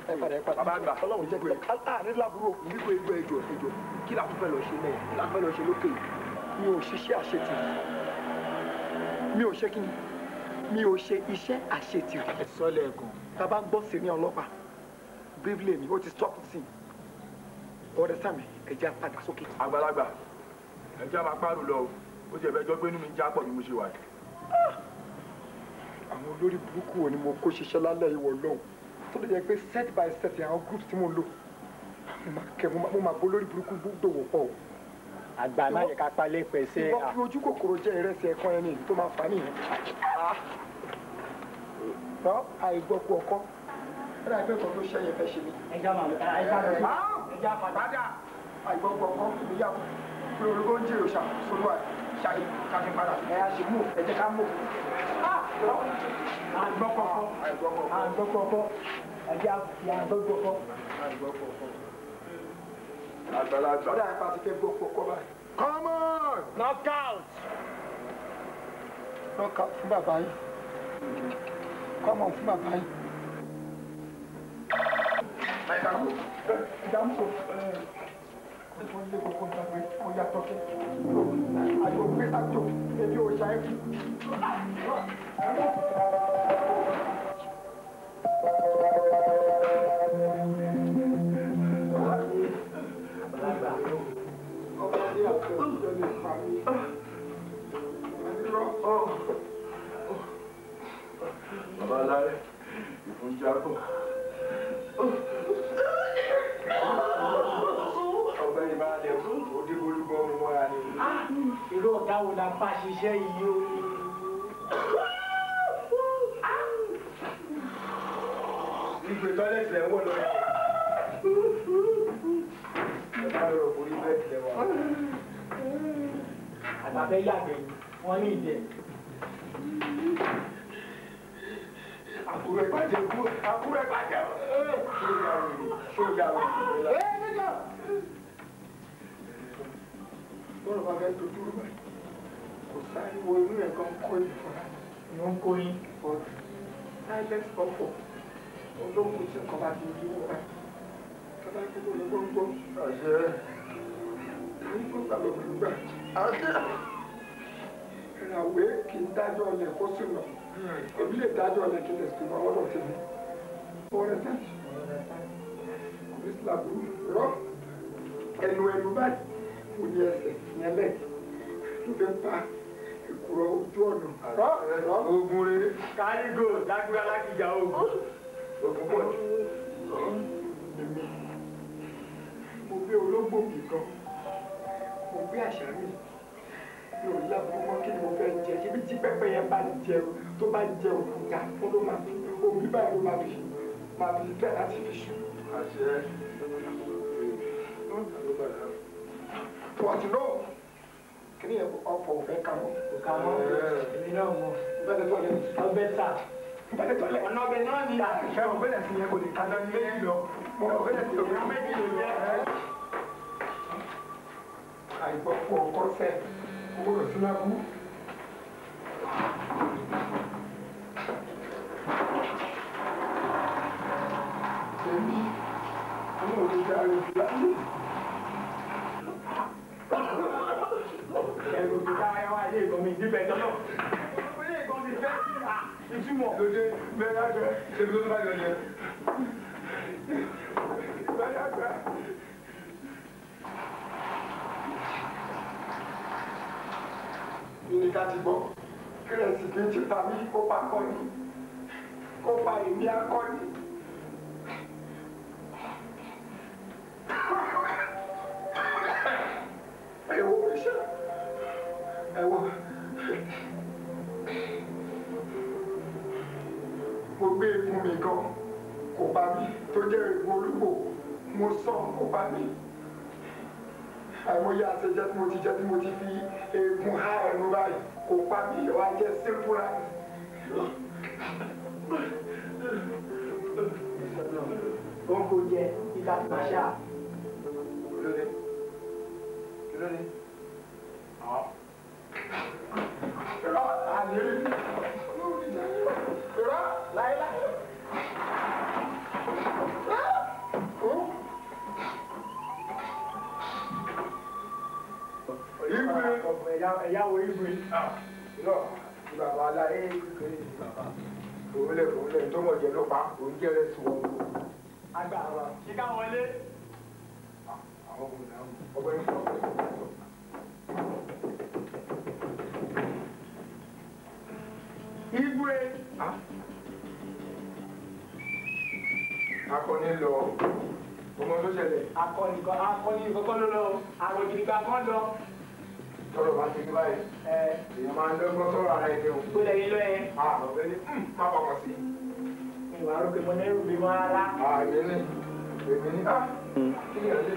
Ẹ padà ẹ padà. Bàbá àgbà. Ọlọ́run jẹ́ kí a ní láburú. Wípé ẹjọ́ ẹjọ́ ẹjọ́ kí la tún fẹ́ lọ ṣe mẹ́ẹ̀ kí la tún fẹ́ lọ ṣe lókè. Mi ò ṣiṣẹ́ àṣetìrì. Mi ò ṣe kí ni? Mi ò ṣe iṣẹ́ àṣetìrì. Ẹ sọ lẹ́ẹ̀kan. Tá a bá ń gbọ́ sí ní ọlọ́pàá, briefly mi, ó ti stop sí i. Ọ̀rẹ́ sàmì, ẹ jẹ́ á padà sókè. Àgbàlagbà, ẹ jẹ́ máa pààrọ̀ lọ o. Ó ti ẹ̀fẹ́ jọ pé inú mi ń já pọ̀ bí mo ṣe wà yìí. Àwọn olórí burúkú wo ni mo kó ṣiṣẹ́ lálẹ́ ìwọ lọ́hùn tó lè jẹ́ pé set by set àwọn groups tí mo lò mo máa bó lórí burúkú dòwò pọ̀ o. Àgbà má yẹ ká palẹ̀ pẹ̀sẹ̀. Ìwọ fi ojú kòkòrò jẹ ìrẹsì ẹ̀kan ẹni tó máa fà á nìyẹn. Lọ àìgbọ́kú ọkọ ẹ̀rọ àìpẹ́ kan tó ṣẹ́yìn fẹ́ ṣe mí. Ẹja máa lọ ẹja lọ ẹja padà. Àìgbọ́kú ọkọ ìyàwó pé olùkọ́ ń jèrò ṣàkóso ṣàyè káfíń padà ẹ̀ á ṣe mú ẹ jẹ́ ká mú. Àgbọ́kọ̀kọ́ àgbọ́kọ̀kọ́ ẹ̀jẹ̀ àgbọ́kọ̀kọ́. Àgbàlagbà. Ọ̀dà àpá ti fẹ́ gbọ́kọ̀kọ́ báyìí. Come on! Knockout! Knockout fún bàbá yín. Come on fún bàbá yín. Ìdààmú kò wọ́n lé gbogbo nǹkan pé ó yàtọ̀ kí àjò gbé àjò èmi ò ṣàì kú. Bàbá alárẹ̀ ìfún jábọ̀. Ọ̀gbẹ́ni bá lẹ̀ òdìgbòlùgbọ́ mi mọ́ra ni. Irú ọ̀gá wo la bá ṣiṣẹ́ yìí o? Ìgbè tọ́lẹ̀tì lẹ̀ ń wọ̀ lọ́yà. Ẹ bá lọ borí bẹ́ẹ̀dì lẹ́wà. Àgbàfẹ́ yàgbẹ́ wọ́n ní ìdẹ. Àkúrẹ́ bàjẹ́ kú, àkúrẹ́ bàjẹ́. Ṣé o yà wèrè? Ṣé o yà wèrè? Bọ́lá bá fẹ́ dojú rú báyìí, kò sáré wo inú ẹ̀ kan kó ìfọ̀rá. Ló ń kó yín. But silence ọ̀fọ̀ olókùn tí nǹkan bá ti yí wọ̀ báyìí. Tọ́lá kí ló ló ń gbọ́. Àṣẹ. Ní kó gbà lóbi gbà. Àṣẹ. Ìràwé kì í dájọ́ ọlẹ̀ kó sùn lọ. Èmi lè dájọ́ ọlẹ̀ kí lè sùn lọ lọ́dọ̀ tèmi. Ọ̀rẹ́ sáà kò ní sílàbù rọ ẹnu ẹnu báyìí. Mo ní ẹsẹ̀ yẹn lẹ́ẹ̀kì ló fẹ́ pa ìkúrọ̀ ojú ọ̀nà. Ogun rere. Kárígò lágbára lákìjà ogun. Ogun pọ̀ jù. Èmi gbé ológbò mi gan, mo gbé àṣà mi, mi ò lábọ́ mọ́ kí ni mo fẹ́ jẹ. Ṣebí tí pẹ́pẹ́ yẹn bá jẹ tó bá jẹ òkúta fún ló máa fi omi báyìí ló máa fi tẹ̀ láti fi ṣù. Àṣẹ. But no, kí ni ọ̀pọ̀ òfẹ́ kà mọ́? Kà mọ́, èmi náà mọ̀. Bẹ́ẹ̀ tó lẹ̀. Ọbẹ̀ ta. Bẹ́ẹ̀ tó lẹ̀. Ọ̀nà ọbẹ̀ náà ni. Ṣé o bẹ́ẹ̀ sì yẹn kò lè ka lọ méjì lọ? Mo rò bẹ́ẹ̀ sì yẹn méjì ló jẹ́. Àìgbọ́pọ̀ kọ́sẹ̀ owó rẹ̀ sílábù. Èmi, àwọn òṣìṣẹ́ àròjù láyé. Ẹ̀rù tó ká ẹ wá ilé ìgbọ̀n mi níbẹ̀ tọ́lọ̀. Ilé ìgbọ̀n mi fẹ́ ìtumọ̀. Lóde bẹ́ẹ̀ yàgbẹ́ ṣe ló bá yọ yẹn. Bẹ́ẹ̀ yàgbẹ́. Ní ká ti gbọ́, kírẹ̀sì kì í ti pa mí kó pa akọni, kó pa èmi akọni. Ẹ̀wọ̀ oríṣà, ẹ̀wọ̀. Mo gbé egun mi gan, kò bá mi, tó jẹ́ egun olúgbò, mo sàn kò bá mi. Àìmọye àṣejẹ tí mo ti jẹ tí mo ti fi eegun há ẹnu báyìí kò pa mí, wá jẹ simple rice. Ó ń kó jẹ ìta tí màá ṣáà. Kílódé? Kílódé? Irọ́ àlè irọ́ láéláé. Ẹ̀yáwó ìgbé. Irọ́ bàbá aláyé kékeré ni bàbá. Òun lẹ̀ òun lẹ̀ tó mọ̀ jẹ ló pa òun jẹ́ rẹ̀ sùn wọn. Àgbà ṣe ká wọlé. Àwọn ọmọ náà ọgbẹ́ ń sọ. Igwe. Akọni lọ. Ọmọ tó ṣẹlẹ̀. Akọni kan akọni kọ́kọ́ ló lọ. Àrùn gidigba kan lọ. Tọ́rọ̀ bá ti rí báyìí. Èèyàn máa ń dọ́gbọ́n sọ̀rọ̀ ara ẹni o. Tó lẹ́yìn lọ yẹn. Ọ̀gbẹ́ni má fọkàn sí. Ìwà arúgbó mo ní rúbi mọ́ rárá. Èmi ní èmi ní kí ni ẹ̀ lè.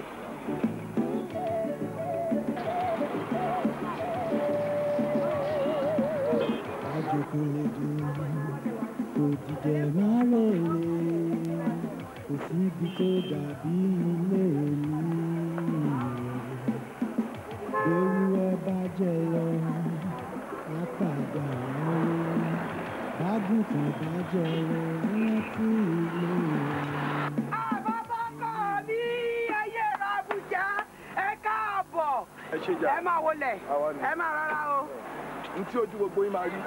Àjòkò lè dùn, kò dìjẹ́ má lòlè, kò síbi tó dàbí ilé mi. Ewúrẹ́ bá jẹ lọ, á padà wálé. Bágùntàn bá jẹ lọ, rántí ilé rẹ̀. Àbábá kọ́ ní ayé ra Àbújá, ẹ káàbọ̀. Ẹ ṣe jà. Ẹ máa wọlé, ẹ máa rọra o. N tí ojú gbogbo yín máa rí,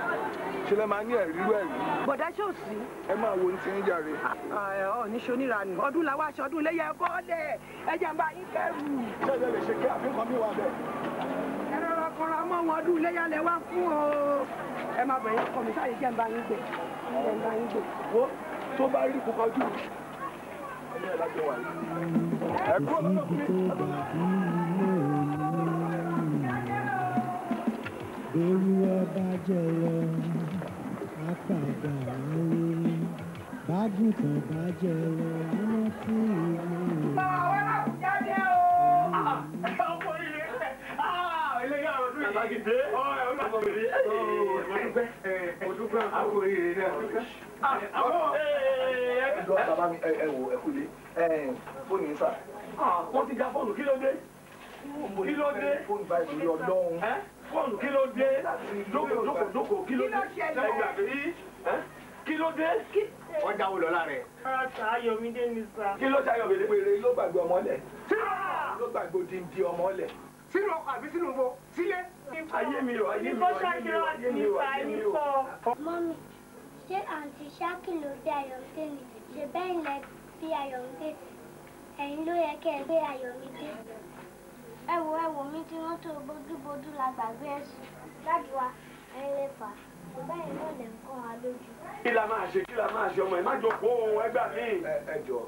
ṣe lẹ máa ní ẹ̀rí rú ẹ̀rí. Bọ̀dá ṣé ò sí? Ẹ máa wo ní ti ń jàre. Ọ̀ ní ṣoníranù, ọdún làwọn aṣọ ọdún léyẹ bọ́ọ̀lẹ̀, ẹ jẹ́ n bá yín kẹ́rù. Ṣé ẹ lè ṣe kí àfihàn mi wà bẹ́ẹ̀? Ẹ rọra kọra mọ́ wọn, ọdún iléyà lẹ wá fún o. Ẹ máa bẹ̀rẹ̀ ọkọ mi sáyé jẹ́ n bá yín gbé. Jẹ́ n bá yín gbé. Wo tó bá rí pupa ojú mi. Ẹni ẹ̀ lájọ wà yìí. Ẹ kúrò lọ́dọ̀ Kò mi. síbi tó dàbí ilé mi. Ewúrẹ́ bá jẹ lọ, á padà wálé. Bágùntàn bá jẹ lọ, rántí ilé rẹ̀. Àwọn Àbújá dé o. Ọkọ oríire. Eléyà ọdún yìí. Mo dúpẹ́. Àkó oríire náà. Ẹ gbọ́ bàbá mi ẹ wò ẹ kú lé fóònù yín sà. Wọ́n ti já fóònù kí ló dé? Kí ló dé? Fóònù báyìí lórí Ọlọ́run. Fóònù kí ló dé? Jókòó jókòó jókòó kí ló dé? Kí ló dé? Wọ́n jáwó lọ lára ẹ̀. Ayọ̀mídé ni sá. Kí ló ṣe Ayọ̀mídé? Wèrè ló gbàgbé ọmọ lẹ̀. Ló gbàgbé odindi ọmọ lẹ̀. Sínú ọkọ̀ àbí sínú bo sílé. Ayé mi o, ayé mi o, ayé mi o, ayé mi o, ayé mi o. Mọ́mí, ṣé àǹtí Ṣákì ló bí Ayọ̀mídé ni? Ṣé bẹ́ẹ̀ lẹ bí Ayọ̀mídé? Ẹ̀yin ló yẹ kẹ́ ẹ gbé Ayọ̀mídé. Ẹ wo mi tí wọ́n tó bójúbójú la gbàgbé ẹ̀sùn. Dájú wa, ẹ̀yin lè fà á. Ṣé bẹ́ẹ̀ náà lè ń kọ́ wa lójú? Kí la máa ṣe? Kí la máa ṣe ọmọ ẹ̀? Má jókòó ohun ẹgbà mi. Ẹ jọ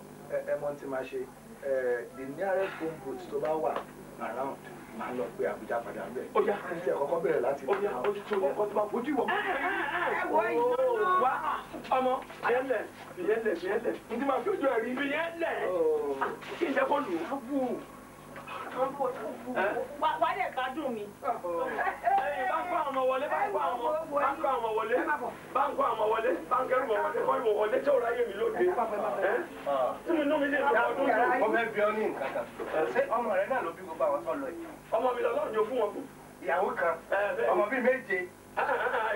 ẹ mọ tí máa ṣe. The nearest phone booth tó bá wà around, máa lọ pé Àbújá padà ń bẹ̀. Ó yá, kí n tiẹ̀ kọ́kọ́ bẹ̀rẹ̀ láti. Ó yá, ó ti ọkọ̀ tó bá fojú ìwọ̀. Ẹ wọ ìnáná. Wá ọmọ, fìyẹ́lẹ̀, fìyẹ́lẹ̀, fìyẹ́lẹ̀. N ti máa fi ojú ẹ̀ rí. Fìyẹ́lẹ̀. Kí n jẹ́ kó lù ú. Wà á dẹ̀ gbádùn mi. Bá ń kó àwọn ọmọ wọlé, bá ń kó àwọn ọmọ wọlé, bá ń kó àwọn ọmọ wọlé, bá ń kẹ́rù wọn wọlé, kọ́ ìwọ̀ wọlé tí ò ráyè mi lóde. Tí mi inú mi lè lọ ọdún tó. Mo fẹ́ bi ọ́ ní nǹkan kan. Ṣé ọmọ rẹ náà ló bí gbogbo àwọn tó lọ yìí? Ọmọ mi lọ lọ́run jọ fún wọn kú. Ìyàwó kan, ọmọ bíi méje.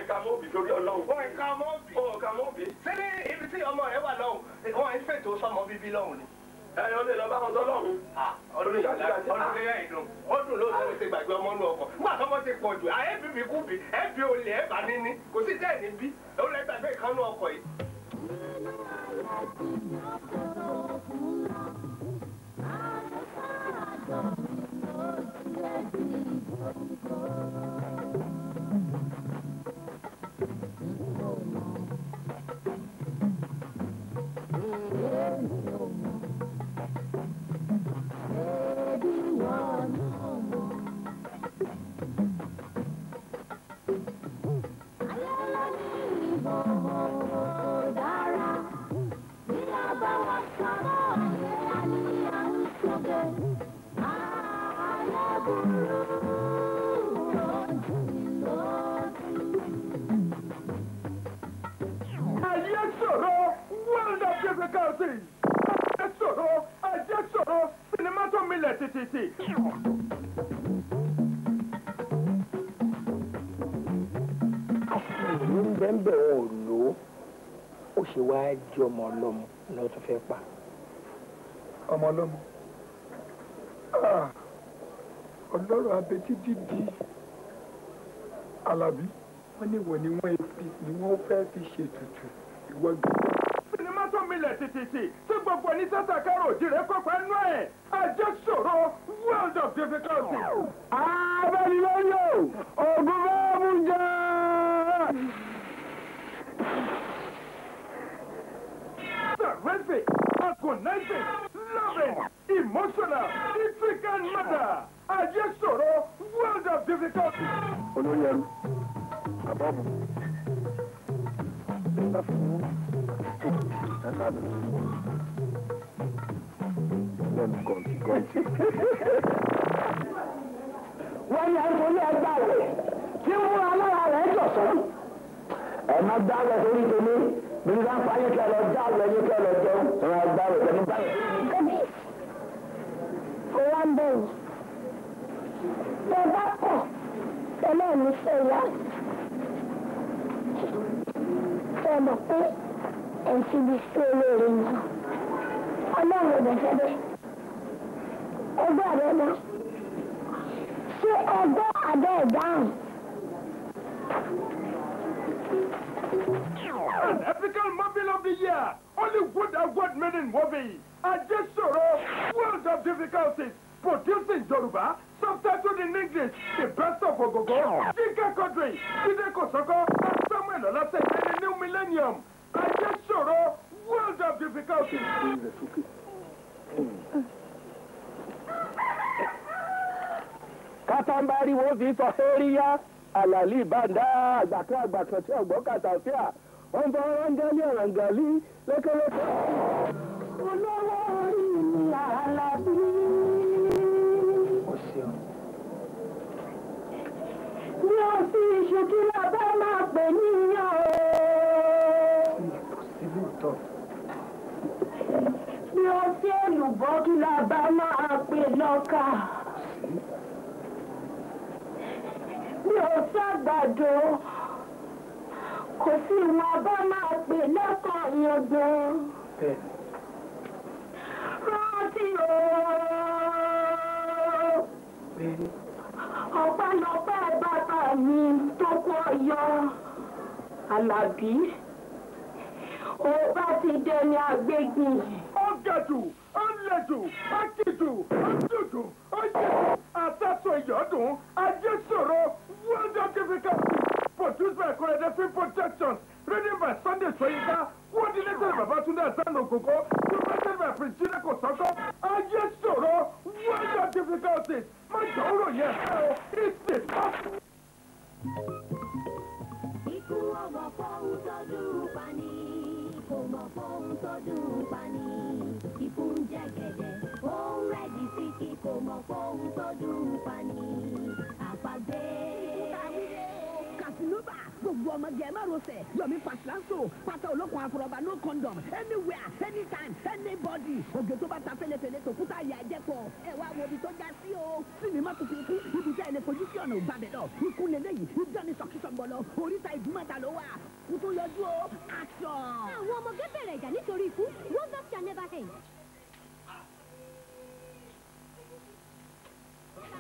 Ìka mọ́ òbí torí Ọlọ́run. Wọ́n ìka mọ́ òbí. Ìka mọ́ òbí. Ṣé ní ibi tí ọmọ rẹ wà lọ́hùn, wọ́n ń fètò sọmọ bíbí lọ́hùn ni? Ẹ̀yin olè lọ bá wọn sọ lọ́hùn. Ọdún yẹn ìdùn ó dùn lóòótọ́ ló ti gbàgbé ọmọ inú ọkọ̀ nígbà tọ́mọ ti pọ̀ jù ayé bíbí kú bí ẹ bí olè ẹ bá níní kò sí dẹ́ẹ̀ ní bí ó lè gbàgbé ìkànnú ọkọ̀ yìí. Ayé sinimá tó milẹ̀ tìtìtì. Ìlú ń bẹ́ ń bẹ̀ wọn ò lò ó, ó ṣe wá jẹ́ ọmọ ọlọ́mọ náà tó fẹ́ pa. Ọmọ ọlọ́mọ, ọlọ́rọ̀ abetí dídí Alábí, wọ́n ní ìwọ ni wọ́n fẹ́ fi ṣètùtù ìwọ gbé. Sinimá tó milẹ̀ tìtìtì tí gbogbo ní sátà kárò òjìrè kópa nú ẹ̀, Ajésòro world of difficulty. Abẹ́nilóyò ògùn bá mú jẹ́. Terrific, agonizing, loving, emotional, intricate murder. Ajésòro world of difficulty. Olórí ẹrú, àbọ̀bù, nígbà fún lẹ́nu gọ̀ǹtì gọ̀ǹtì. Wọ́n ní ẹ̀fọ́ ní ẹgbà rẹ̀ tí ń múra lára rẹ̀ jọ̀sán. Ẹ má gbáwẹ̀ sórí tèmi, bí wọ́n bá yín kẹ́ lọ jáwé yín kẹ́ lọ jẹun, ẹ má gbáwẹ̀ tẹ̀mí gbáwẹ̀. Mo wá ń bẹ̀rù. Bẹ́ẹ̀ bá kọ̀, tẹ́lẹ̀ mi fẹ́ yá. Ṣé ẹ mọ̀ pé ẹ̀ ń fi ibi sí olóore náà? Ọlọ́run ò dẹ̀ fẹ́ bẹ́ẹ̀. Ẹgbẹ́ àbẹ́ náà. Ṣé ẹgbẹ́ àbẹ́ ìdáhùn? An epical movie of the year, Hollywood award-winning movie, Ajesoro, World of Difficulties, produced in Yoruba, subtitled in English, The Best of Ogogo, Yinka Quadri, Jide Kosoko, and Samuel Olaseye in the New Millennium. Ajesoro, World of Difficulties. Kátàmbárí wo fi sọ fẹ́ríyá àlàlí ìbàdà àgbàkan àgbàkan tí ọ̀gbọ́n kàtàfíà wọ́n bọ́ rọ́ngálí ọ̀ràngálí lékeleke. Olówó orí mi Àlàbí. O ṣeun. Bí o sì iṣu kí la bá máa pè níyàn o. Kò sí lóòótọ́. Bí o sí èlùbọ́ kí la bá máa pè lọ́kà. Bí o ságbàdo, kò sí wọn bá máa pè lẹ́kọ̀ọ́ yangan. Rántí o, ọpẹ́lọpẹ́ bàbá mi tó kú ọyọ, Àlàbí, ó bá ti dẹni àgbégbìn. Ó ga jù, ó le jù, ó kì jù, ó dùn jù, ó yẹ jù, àtàtò ìyọ́dún, Ajésòro, World of Difficulty, produced by Korede Film Productions, written by Sunday Soyinka, coordinated by Babatunde Hassan Ogogo, Directed by Prince Jide Kosoko. Ayé ṣòro, weather difficulties. Má jọ òrò yẹn fẹ́ o, it's the top. Ikú ọmọ fóun tó dùn pani, kò mọ̀ fóun tó dùn pani. Ikú ń jẹ gẹ̀dẹ̀, ó ń rẹ́dí sí kí kò mọ̀ fóun tó dùn pani. Àpagbé. Casanova, gbogbo ọmọge ẹ má rọsẹ̀, Yomi Fasilanso, pátá olókun afurọba no condom, anywhere, anytime, anybody. Ògè tó bá ta fẹ́lẹ́fẹ́lẹ́ tó kúta yà jẹ́ pọ̀. Ẹ wá wo ibi tó já sí o. Sinimá tuntun ikú, ibi tẹ́ ẹ lè fojú sí ọ̀nà ògbàbẹ̀ lọ. Ikú lélẹ́yìí, ìjọ́ni sọ̀kísọ̀gbọ̀lọ̀, oríta ìdúmọ̀ta ló wà. Kú tó yọjú o, action. Àwọn ọmọge bẹ̀rẹ̀ ìjà nítorí ikú, wonders shall never end.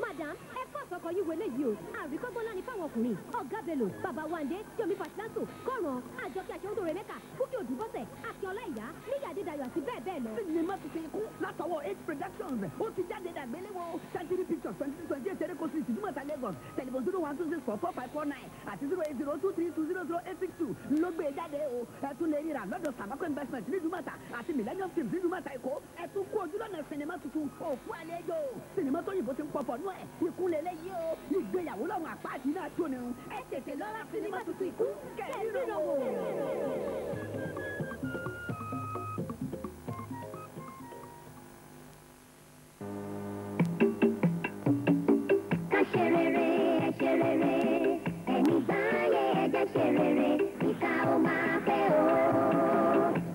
Madam, ẹ fọ́ àsọkọ yín wọlé yìí o. Àríkọ́gbọ́n ńlá ni fáwọn ọkùnrin. Ọ̀gá Bello, Bàbá Wándé, Yomi Fasilanso, Kọ̀ràn, Àjọkẹ́ Àṣewótò Remeka, Búkì Òdùbọ́sẹ̀, Akin Ọláìyá, Níyà Adédayọ̀ àti bẹ́ẹ̀ bẹ́ẹ̀ lọ. Sinimá tuntun ikú látọwọ́ H Productions. Ó ti jáde dàgbéléwò. Century Pictures 2228 Ereko Street, Ìdúmọ̀tà, Lagos. Telephone 012644549 àti 08023200862 ló gbé jáde o. Ẹ tún lè ríra lọ́dọ̀ Sàmákò Investment ní Ìdúmọ̀tà àti Millennium Films ní Ìdúmọ̀tà Èkó. Ẹ tún kú ojúlọ́nà sinimá tuntun Òkú Àlejò. Sinimá tó yìnbó ti ń pọ̀fọ̀ nú ẹ̀. Ikú lélẹ́yìí o. Ìgbéyàwó lọ́run àpáàdì náà tó nírun. Ẹ tètè lọ́ra sinimá tuntun ikú kẹ́ẹ̀rínà wò. Ká ṣe rere, ẹ ṣe rere, ẹni gbáyé ẹ jẹ́ ṣe rere, ìkà ó máa fẹ́ o.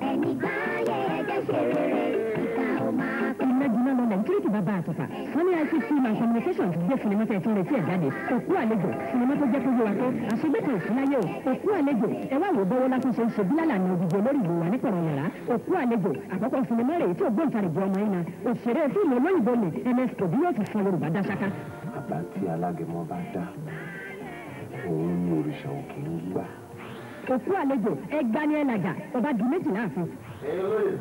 Ẹni gbáyé ẹ jẹ́ ṣe rere, ìkà ó máa fẹ́. Iná jiná lọ nàìjíríà bàbá àtùpà Sunny ICT Film and Communications gbé sinimá tẹ̀ tún retí ẹ̀ jáde. Òkú Àlejò, sinimá tó jẹ́ kó yé wa pé àṣegbètò ìsúnáyé o. Òkú Àlejò, ẹ wá wò bọ́wọ́ lásán ṣe ń ṣe bílálà ní òjijì olórí ìlú wa ní kọ̀rọ̀ yàrá. Òkú Àlejò àkọ́kọ́ sinimá rèé tí ògbóǹtarìgì ọmọ yín na òṣèré fíìmù olóyìnbó ni ms obi yóò ti sọ Yorùbá dá ṣáká. Àbá tí alágẹmọ bá dá, òun ní òrìṣà òkè ń gbà. Òkú Àlejò, ẹgbani ní ẹlàjà ọba di méjì láàfin. Ẹ̀yin olóyè,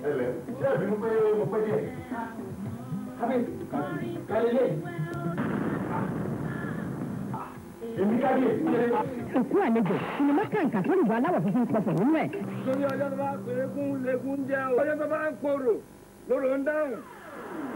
ẹlẹ, ṣé ẹ bínú pé mo pẹ́ díẹ̀? Kábíyèsí, kálílé. Èmi kábíyèsí. Òkú Àlejò, sinimá kàǹkà tó lè wọ aláwọ̀ funfun pọ̀pọ̀ nínú ẹ̀. Torí ọjọ́ tó bá pèrè kún lẹ́kún jẹ́ o. Ọjọ́ tó bá ń korò lóró ń dáhùn.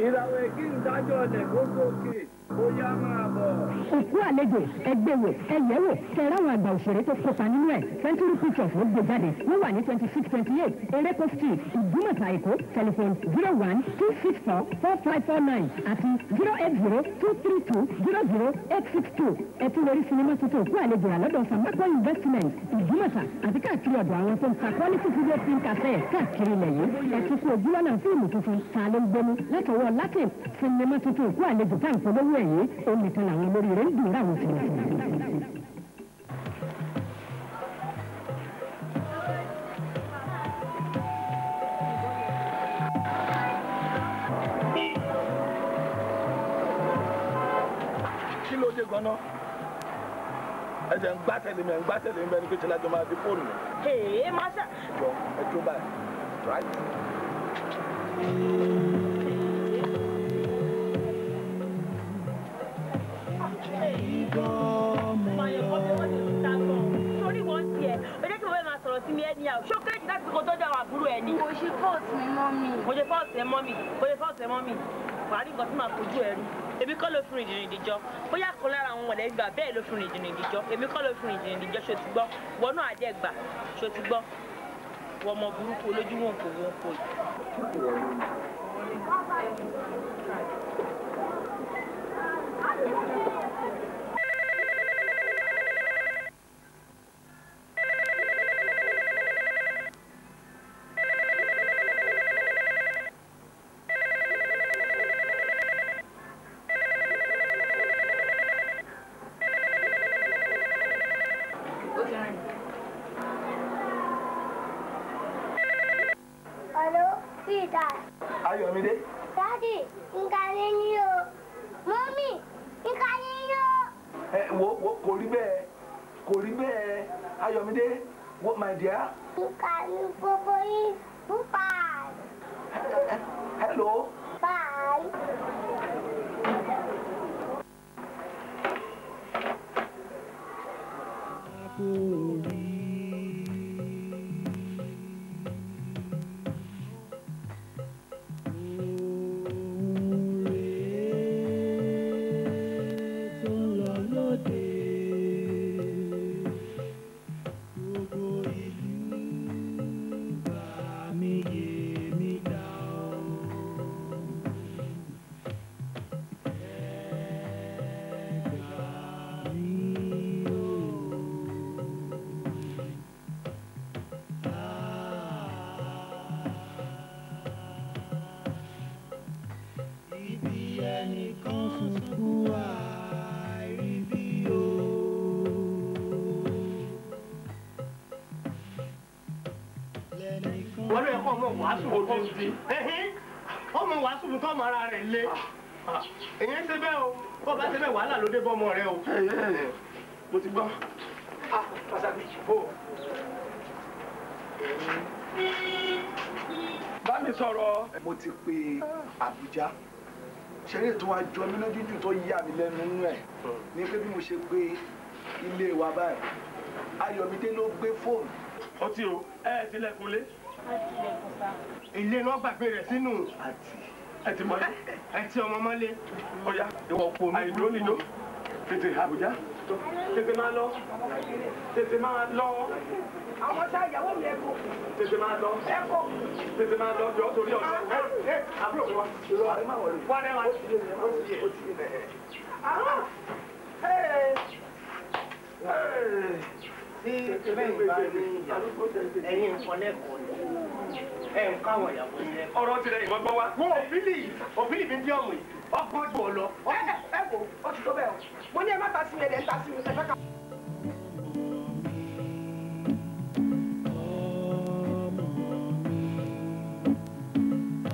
Ìràwọ̀ èkí ń dájọ́ ọ̀lẹ̀ kó gòkè, ó yá máa bọ̀. Òkú Àlejò, ẹgbẹ́wò, ẹyẹ̀wò, kẹrẹ àwọn àgbà òṣèré tó kópa nínú ẹ̀. Century Pictures ló gbé jáde. Wọ́n wà ní 26-28 Ereko Street, Ìdúmọ̀tà, Èkó. Telephone 012644549 àti 08023200862. Ẹ tún lórí sinimá tuntun Òkú Àlejò rà lọ́dọ̀ Sàmákò Investment, Ìdúmọ̀tà àti káàkiri ọ̀dọ̀ àwọn tó ń ta quality video film cassette káàkiri ilẹ̀ yìí. Ẹ tún kú ojúlọ́nà fíìmù tuntun Ta ló ń gbénu látọwọ́ Latin. Sinimá tuntun Òkú Àlejò tá à ń polówó ẹ̀ yìí, òun nìkan làwọn olórí rẹ̀ ń dùn ráwọn tìǹtìǹ. Kí ló dé gan-an? Ẹ jẹ́ ń gbá tẹ̀lé mi, ẹ̀ ń gbá tẹ̀lé mi bẹ́ẹ̀ ni pé ṣe lájọ máa di fóònù mi. Èé má ṣá. Jọ ẹ jó báyìí, right? Torí wọ́n tiẹ̀, ó jẹ́ kí mo fẹ́ máa sọ̀rọ̀ sí mi ẹni àwọn. Ṣé ó kéré jù láti kó tọ́jú àwọn àbúrò ẹ ni? Kò ṣe fọ́ọ̀tì mi mọ́ mi. Kò ṣe fọ́ọ̀tì ẹ mọ́ mi. Kò ṣe fọ́ọ̀tì ẹ mọ́ mi. Wàá rí nǹkan tí màá fojú ẹ rí. Èmi kọ́ ló fi rìn jìnnì ìdíjọ́. Bóyá kan lára àwọn mọ̀lẹ́bí gbà bẹ́ẹ̀ ló fi rìn jìnnì ìdíjọ́. Èmi kọ́ ló fi rìn jìnnì ìdíjọ́, ṣó ti gbọ́? Wọ́n náà á dẹ̀ gbà, ṣó ti gbọ́? Wọ́n ọmọ burúkú olójú wọ̀nkò wọ̀nkò yìí. Hello, Peter. Ayọ̀mídé. Daddy, nǹkan ní yín o. Mọ́mí, nǹkan ní yín o. Ẹ wo wo, kò rí bẹ́ẹ̀, kò rí bẹ́ẹ̀. Ayọ̀mídé, wo my dear. Nǹkan ní gbogbo yín. Bye. Hello. Bye. Lẹ́nìkan sunkún àìríbí o. Wọ́n ló yẹ kó ọmọ wàásù fún ọmọ wàásù fún tọ́mọ ara rẹ̀ lé. Èyí ń ṣe bẹ́ẹ̀ o, bó bá ṣe bẹ́ẹ̀ wàhálà ló dé bọ́mọ rẹ o. Mo ti gbọ́. Pàṣàbí, o. Bá mi sọ̀rọ̀. Mo ti pe Àbújá. Ṣeré tó wá jọ mí lójú jù tó yà mí lẹ́nu nínú ẹ̀ ní pé bí mo ṣe pe ilé wa báyìí, Ayọ̀mídé ló gbé fóònù. Ó ti o, ẹ tilẹ̀kùn lé. Ilé náà gbàgbé rẹ̀ sínú. Ẹ ti mọ́lé. Ẹ ti ọmọ mọ́lé. Ọ̀ya, ìwọ kò mí. Àìdúró nìjó. Tètè Àbújá. Tètè máa lọ. Tètè máa lọ. Àwọn tá ìyàwó mi ẹ̀kọ́. Tètè máa lọ. Ẹ̀kọ́. Tètè máa lọ jọ torí ọ̀sẹ̀. Ẹ àbúrò mi wá. Wá ní wá. Tí bẹ́ẹ̀ bá ní ìyàwó, ẹ̀yin nǹkan lẹ́kọ̀ọ́ ni. Ẹ ń káwọn ìyàwó yẹn. Ọ̀rọ̀ tirẹ̀ ìwọ gbọ́ wá. Wọ́n òfìlì mi bí ọ̀mù yìí, ọgbọ́n jù ọ lọ. Ẹ wò ó ti tó bẹ́ẹ̀ o. Mo ní ẹ má ta sí mi ẹ̀dẹ̀ ń ta sí mi. Ẹ fẹ́ ká.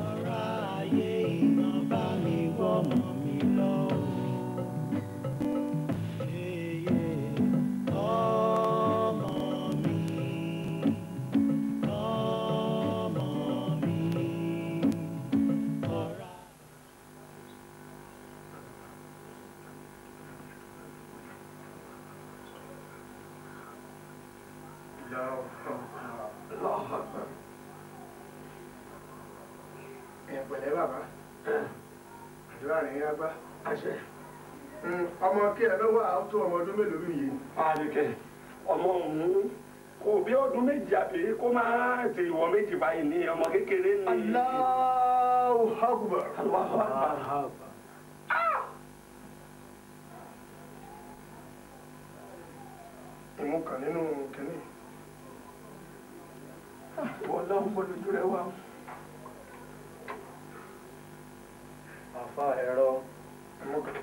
Ọ̀rọ̀ ayé iná bá mi wọ́mọ mi lọ. Ọmọ mi, ọmọ mi, ọ̀rọ̀. Ẹ pẹ̀lẹ́ bàbá, àdúrà rẹ̀ yá gbá. Àṣẹ. Ọmọ kí ẹ lọ́wọ́ àwọn tó ọmọ ọdún mélòó yìí. Àdìkẹ́, ọmọ òun kò bí ọdún méjì àbí kó máa ti ìwọ méjì báyìí ní ọmọ kékeré ní. Allahu Akbar. Allahu Akbar. Ìmú kan nínú kínní. Wọ́n lọ́wọ́ bọ́lójú rẹ wá. Àfa ẹ̀rọ. Ìmú kan.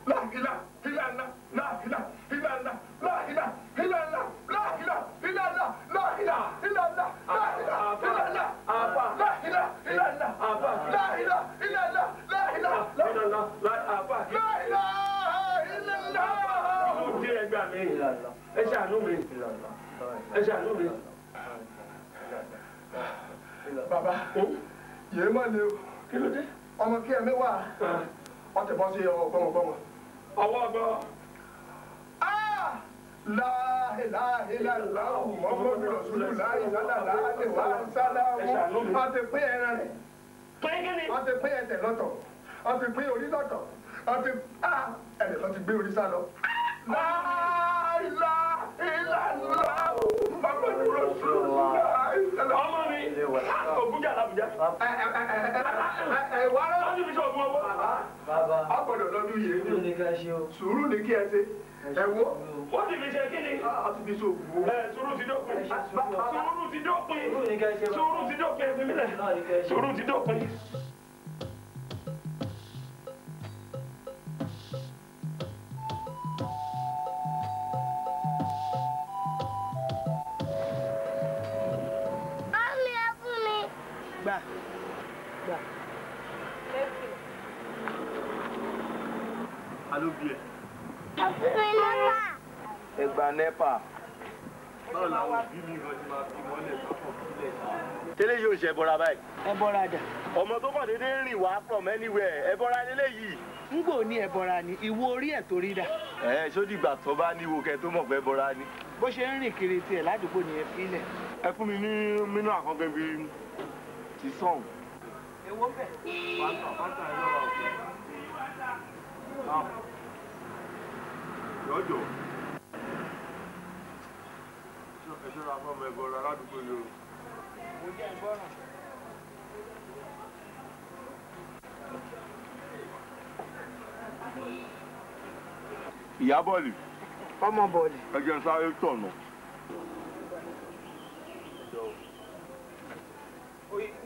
La ilaha illallah, la ilaha illallah, la ilaha illallah, la ilaha illallah, la ilaha illallah, la ilaha illallah, la ilaha illallah, la ilaha illallah, la ilaha illallah, la ilaha illallah. Ó dé ẹgbẹ́ mi. Ẹ ṣàánú mi. Ẹ ṣàánú mi. Bàbá, yéé má le o. Kí ló dé? Ọmọ kí ẹ mi wà. Wọ́n ti bọ́ sí ọwọ́ gbọ́mọgbọ́mọ. Ọwọ́ gbọ́. La ilaha illallah Muhammadu Rasulullah sallallahu alaihi wasallam. Wọ́n ti pín ẹran rẹ̀. Wọ́n ti pín ẹsẹ̀ lọ́tọ̀. Wọ́n ti pín orí lọ́tọ̀. Wọ́n ti ẹnìkan ti gbé orí sá lọ. La ilaha illallah Muhammadu Rasulullah. Ọmọ mi, Ògúnjà l'Àbújá. Ẹ wá lọ. Wọ́n ti fi ṣe ògùn owó. Bàbá. A gbọ́dọ̀ lọ́dún yìí Sùúrù ní ká ṣe o. Sùúrù ní kí ẹ ṣe. Ẹ wo. Wọ́n ti fi ṣe kí ni? A ti fi ṣe ògùn owó. Ẹ sùúrù ti dópin. Sùúrù ti dópin. Sùúrù ti dópin ẹ̀fín mílẹ̀. Sùúrù ti dópin. Mami, ẹ fún mi. Gbà. Gbà. Alo bí ẹ. Ẹ fún mi lọ́la. Ẹ gba NEPA. Báwo làwọn òbí mi gan ti máa fi mọ́lẹ̀ sọ́kàn sílẹ̀ ṣá? Tẹ́lẹ̀ yóò ṣe ẹbọra báyìí. Ẹbọra dà. Ọmọ tó kàn déédéé rìn wá from anywhere, ẹbọra lélẹ́yìí. N kò ní ẹbọra ni, ìwo orí ẹ̀ torí dà. Ẹ ṣó dìgbà tó bá níwo kẹ tó mọ̀ pé ẹbọra ni. Bó ṣe ń rìn kiri tiẹ̀ ládùúgbò nìyẹn fílẹ̀. Ẹ fún mi ní mínú àkànkẹ́ bíi ti sọ̀hún. Èwo bẹ̀? Fanta Fanta ẹ lọ́wọ́ òkè. Jọ̀jọ̀. Ẹ ṣọ́ra fún ọmọ ẹbọra ládùúgbò yìí o. Mo jẹ́ ìgbọ́ràn. Ìyá bọ́ọ̀lì. Ọmọ bọ́ọ̀lì. Ẹ jẹ́ n sáré tọ̀nà.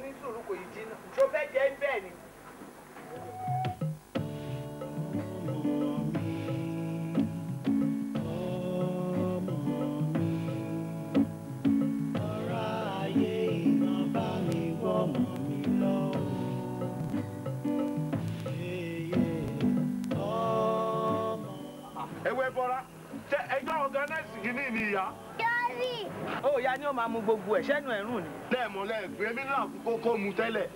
Ní sùúrù kò yìí jìnnà. Ṣo fẹ́ jẹ́ bẹ́ẹ̀ ni? Ewé bọ́lá, ṣé ẹjọ́ ọ̀gánáìsì kìíní ni ìyá? Yọrí. Ó ya ni ó máa mu gbogbo ẹ̀, ṣẹ́nu ẹ̀rùn ni. Lẹ́ẹ̀mọ́ lẹ́ẹ̀gbẹ́, èmi náà kókó kó mu tẹ́lẹ̀.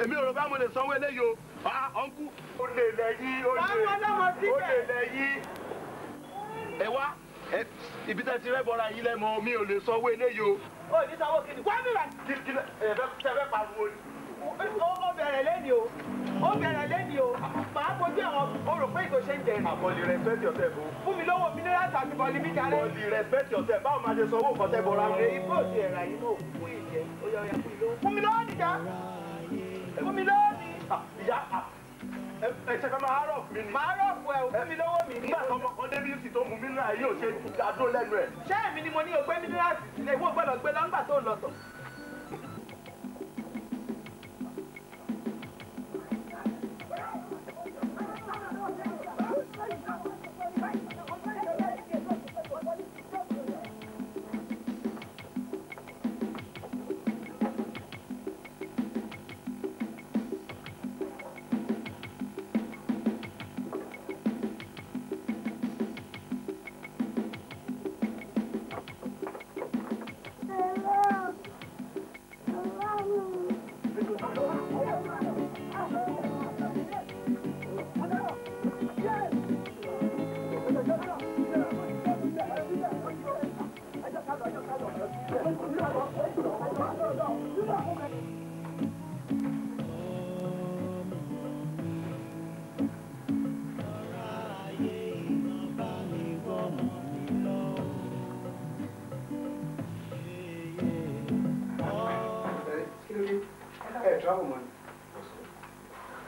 Èmi ò rò bá mo lè sanwó eléyìí o. Ah, ọ̀nkú. Ó lè lẹ́yìn, ó lè. Ó lè lẹ́yìn. Ẹ wá, ibi tẹ́ ti rẹ́ bọ́ra yín lẹ́mọ, mi ò lè sanwó eléyìí o. Ó ní sanwó kìíní. Wá mi rà. Kí ẹ fẹ́ pariwo ni. Ó bẹ̀rẹ̀ lẹ́ni o. Ó bẹ̀rẹ̀ lẹ́ni o. Màá fojú àwọn o rò pé ìtò ṣe ń jẹrin. Àbọ̀lì respect yourself o. Fún mi lówó minerals àti bọ̀lì mi jàre. Bọ̀lì respect yourself. Báwo máa ṣe sanwó nǹkan tẹ́ bọ́ra mú? Èyí kò ti ẹ̀rà yìí mọ̀ òkú ìjẹ́. Ó yọ ọ̀yà fún mi lówó. Fún mi lówó nìjà. Fún mi lówó ni. Ìyá ẹ ṣe fẹ́ máa rọ̀ mi ni. Màá rọ̀ fún ẹ o, fún mi lówó mi. Nígbà tó ọmọ kan débi sì tó mu mineral yóò ṣe adó lẹ́nu ẹ̀. Ṣé èmi ni mo ní o gbé minerals sílẹ̀? Ìwọ gbọ́dọ̀ gbé lọ́ngbà tó ń lọ tọ̀.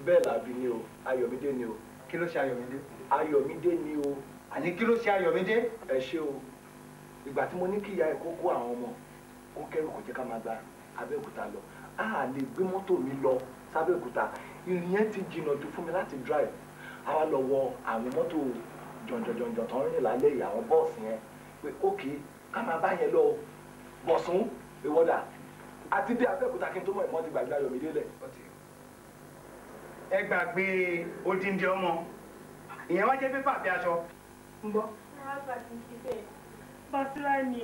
Bẹ́ẹ̀ làbí ni o, Ayọ̀mídé ni o. Kí ló ṣe Ayọ̀mídé? Ayọ̀mídé ni o. Àní kí ló ṣe Ayọ̀mídé? Ẹ ṣé o, ìgbà tí mo ní kí ìyá ẹ̀ kó kó àwọn ọmọ kó kẹ́rù kó jẹ́ ká máa gba Abẹ́òkúta lọ. A lè gbé mọ́tò mi lọ sábẹ́òkúta. Ìrìn yẹn ti jìnnà jù fún mi láti drive. A wá lọ wọ àwọn mọ́tò jọ̀njọ̀jọ̀njọ̀ tó ń rìn lálẹ́ yìí, àwọn bọ́ọ̀sì yẹn pé ókè ká máa bá yẹn lọ Bọ̀sún ìwọ́dà àti dé Abẹ́òkúta kí n tó mọ̀ ìmọ̀ ti gbàgbé Ayọ̀mídé lẹ̀. Ẹ gbàgbé odindi ọmọ ìyẹn wá jẹ́ pépà bí aṣọ. Ń bọ́. Basira ni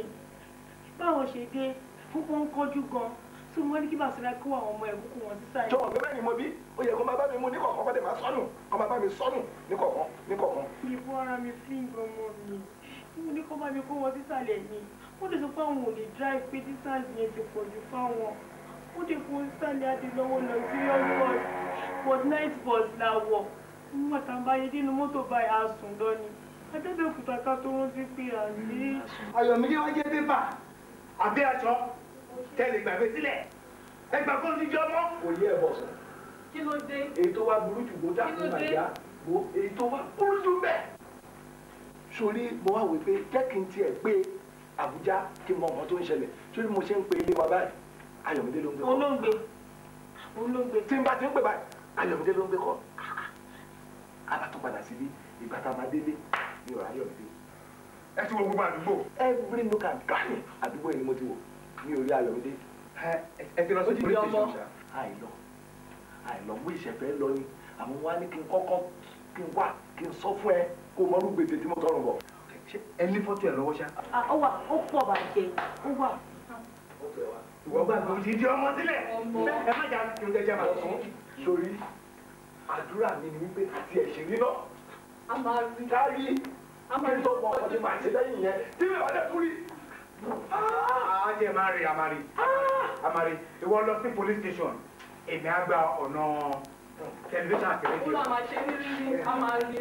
báwọn ṣe dé púpọ̀ ń kọjú gan tí wọ́n ní kí Basira kó àwọn ọmọ ẹ̀ kúkú wọn sísá yìí. Jọ̀wọ́ pé bẹ́ẹ̀ ni mo bí ó yẹ kó máa bá mi mú ní kọ̀ọ̀kan kó dẹ̀ máa sọnù kó máa bá mi sọnù ní kọ̀ọ̀kan ní kọ̀ọ̀kan. Mi fún ara mi fún ọmọ mi mo ní kó bá mi kó wọn sísàlẹ̀ ni wọ́n lè sọ pé àwọn ò lè drive pé distance yẹn ti pọ̀ jù fáwọn. Ó dé kó sálẹ̀ adé lọ́wọ́ luxurious bus but night bus la wọ̀. Nígbà tá a bá yé nínú mọ́tò báyìí a sùn lọ ni. Adébẹ̀kúta ká tó rántí pé àlè. Ayọ̀mídé wá jẹ́ pépà àbí aṣọ tẹ́lẹ̀ gbàgbé sílẹ̀ ẹ gbà kó ti jọ mọ́. Kò yé ẹ Bọ̀sùn. Kí ló dé? Èyí tó wá burú jù bó dákun màjá bó èyí tó wá burú jù bẹ́ẹ̀. Sórí mo wá wí pé jẹ́ kí n tiẹ̀ gbé Àbújá kí n mọ nǹkan tó ń ṣẹlẹ̀. Sórí mo ṣe ń pe ilé wa báyìí. Ayọ̀mídé ló ń gbé kọ́. Olóńgbé. Olóńgbé. Tí n bá ti ń pè báyìí, Ayọ̀mídé ló ń gbé kọ́. A bá tún padà síbí, ìgbà tá a máa délé ní ọ̀rọ̀ Ayọ̀mídé. Ẹ ti wo gbogbo àdúgbò. Every nook and cranny àdúgbò yìí ni mo ti wò ní orí Ayọ̀mídé. Ẹ ti lọ sí police station ṣá. Àìlọ àìlọ mú ìṣẹ̀fẹ́ lọ ni àmọ́ wá ní kí n kọ́kọ́ kí n wá kí n sọ fún ẹ kó o mọrú gbèsè tí mo tọrùn bọ̀. Ṣé ẹ ní fọ́tò ẹ lọ́wọ́ ṣá? Ó wà ó pọ̀ bàjẹ́ ó wà. Ìwọ gbàgbé odindi ọmọ sílẹ̀ ẹ má jà kí n jẹjẹ màá sùn. Sórí àdúrà mi ni wípé àti ẹ̀ṣẹ̀ rí náà. A máa rí. Kárí kí n tó mọ ọkọ tí màá ṣe lẹ́yìn yẹn tí mi ò lè tún rí. A jẹ́ máa rí a máa rí a máa rí ìwọ lọ sí police station èmi á gba ọ̀nà tẹlifíṣàn àti rédíò. Ó máa máa ṣe ní rírí a máa rí.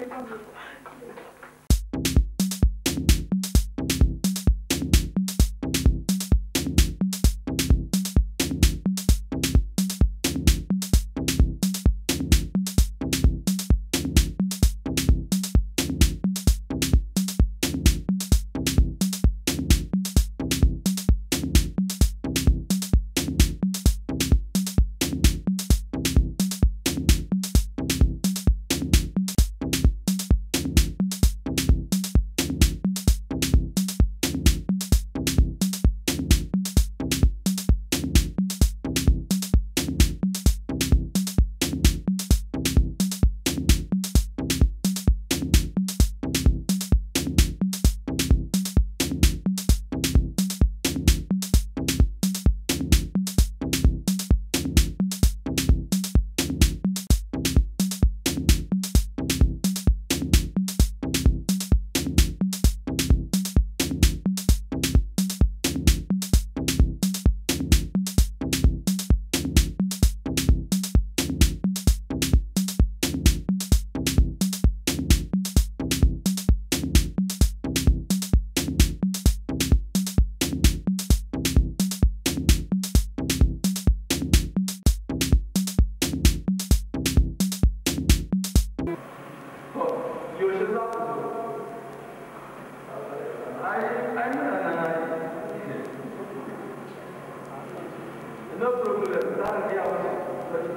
No problem. Za a gaya musu.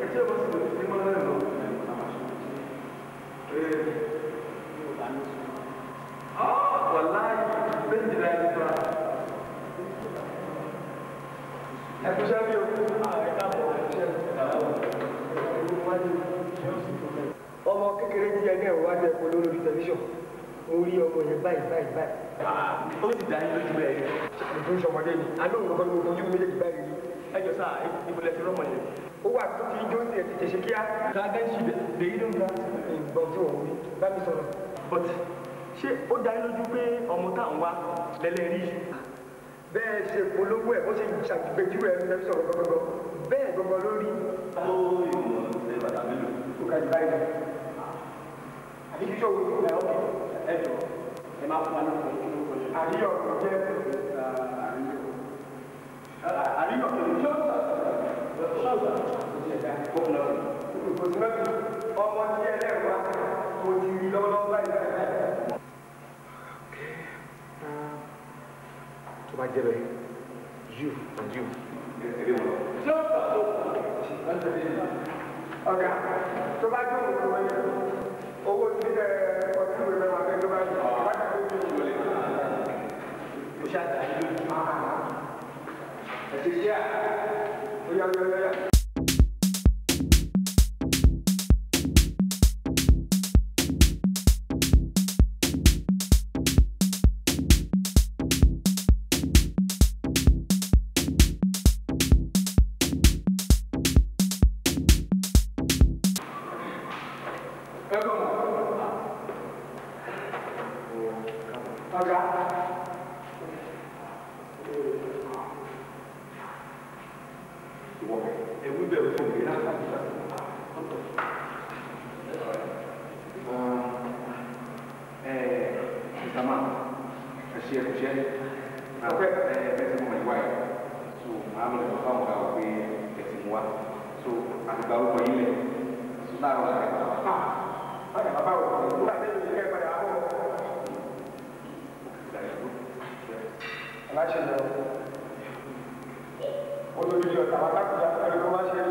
Ka ce musu neman zan zo. Ah, wallahi zan ji daɗi ba. Ẹ kú iṣẹ́ mi o. Ọmọ kékeré tí ẹni ẹ̀ wá ní ẹ̀kọ́ lórí tẹlifíṣàn, mo rí ọmọ yẹn báyìí báyìí báyìí. Ó sì dá yín lójú ẹ̀. Ìfún ìṣọmọdé ni, alóhùn kankan ni mo fojú mi méjèèjì báyìí rí. Ẹ jọ sáà, ibo lẹ ti rọ́mọ yẹn? Ó wà tó ti jó sí ẹ̀ tètè ṣe kíá. Ká gán ṣì dé yìí ló ń ga. Ìgbọ̀n tí wọ́n wí, bá mi sọ̀rọ̀. But ṣé ó dá yín lójú pé ọmọ tá à ń wá lẹ́lẹ́ rí? Bẹ́ẹ̀ ṣe polówó ẹ̀, bó ṣe ṣàgbéjúwe ẹ̀ ń sọ̀rọ̀ gbọ́gbọ́gbọ́. Bẹ́ẹ̀ gbọ́gbọ́ lórí. Ó ìwọ̀n ṣe bàtà mélòó? Ó ka jù báyìí lọ. Àbí kí sọ̀rọ̀ ẹ ok ẹ jọ ẹ máa fún wa ní ọkọ̀ kí ló kọjá. Àríyọ̀ kò jẹ́ àríyọ̀ kò ní ṣọ́ọ̀ṣà ṣọ́ọ̀ṣà kò sí mẹ́tò ọmọ tí ẹlẹ́wà mo ti rí lọ́wọ́lọ́wọ́ báyìí báyìí. Tó bá jẹ́ bẹ́ẹ̀, you and you. Ọ̀gá tó bá dùn òkú wọlé owó tí ẹ ọtí ìwé mẹ́wàá fẹ́ tó bá dùn bá dùn tó dùn wọlé. Ó ṣáà dá yín lójú. Ẹ ṣe kíá ó yá ó yá ó yá. Ọ̀gá. Ewu bẹ̀rù fún mi. Mr. Man, ẹ ṣe ẹ ṣe ẹ bẹ́ẹ̀ tí mo mọ̀ ìwà ẹ̀ so màá lọ lè fáwọn ọ̀gá wa pé ẹ ti mú wa so àgbà orúkọ yín lẹ̀ so láàárọ̀ la kẹta wa. Ọ̀gá bàbá o, nígbà tí èmi kẹ́ ẹ padà wá bọ̀. Aláṣẹ lọ. Olórí ọ̀tá wa lákùjá ẹni kó má ṣe é.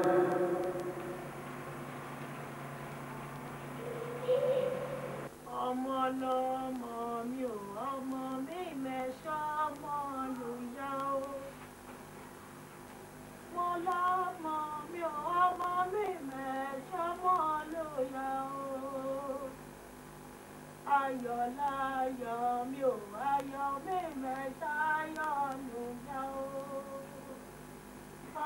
Ọmọ lọmọ mi ò, ọmọ mi mẹ́ṣọ́ ọmọ lùyà o. Mo lọ́mọ mi ò, ọmọ mi mẹ́ṣọ́ ọmọ lùyà o. Ayọ̀ láyọ̀ mi ò, ayọ̀ mi mẹ́ṣọ́ ayọ̀ lùyà o.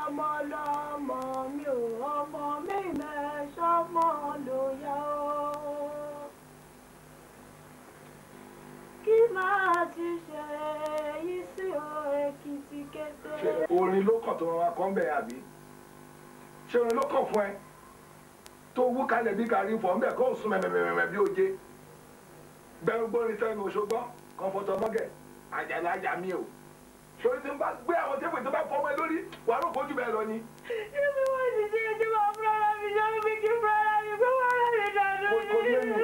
Ọmọ lọmọ mi ò, ọmọ mi mẹ́ṣọ́ ọmọ lùyà o. Kí máa ti ṣe èyí sí o Èkìtì kété. Ṣé orin ló kàn tó máa kọ́ ń bẹ̀ àbí? Ṣé orin ló kàn fún ẹ? Tó wú kalẹ̀ bí gàrí fọ̀ ń bẹ̀ kó sún mẹ̀mẹ̀mẹ̀mẹ̀ bí oje. Bẹ́ẹ̀ gbórin sẹ́nu Òṣogbọ́ kan fọ́tọ̀ mọ́gẹ̀ àjàlá àjà mi o. Ṣorí tí ń bá gbé àwọn tébù tó bá fọ́ ọmọ ẹ lórí wàá rò kójú bẹ́ẹ̀ lọ ni. Ibi wọ́n ti ṣe é tí wọ́n fúnra mi ṣe é bí kí fúnra mi kó wọ́n rà mí dànù. Kò ní ẹnu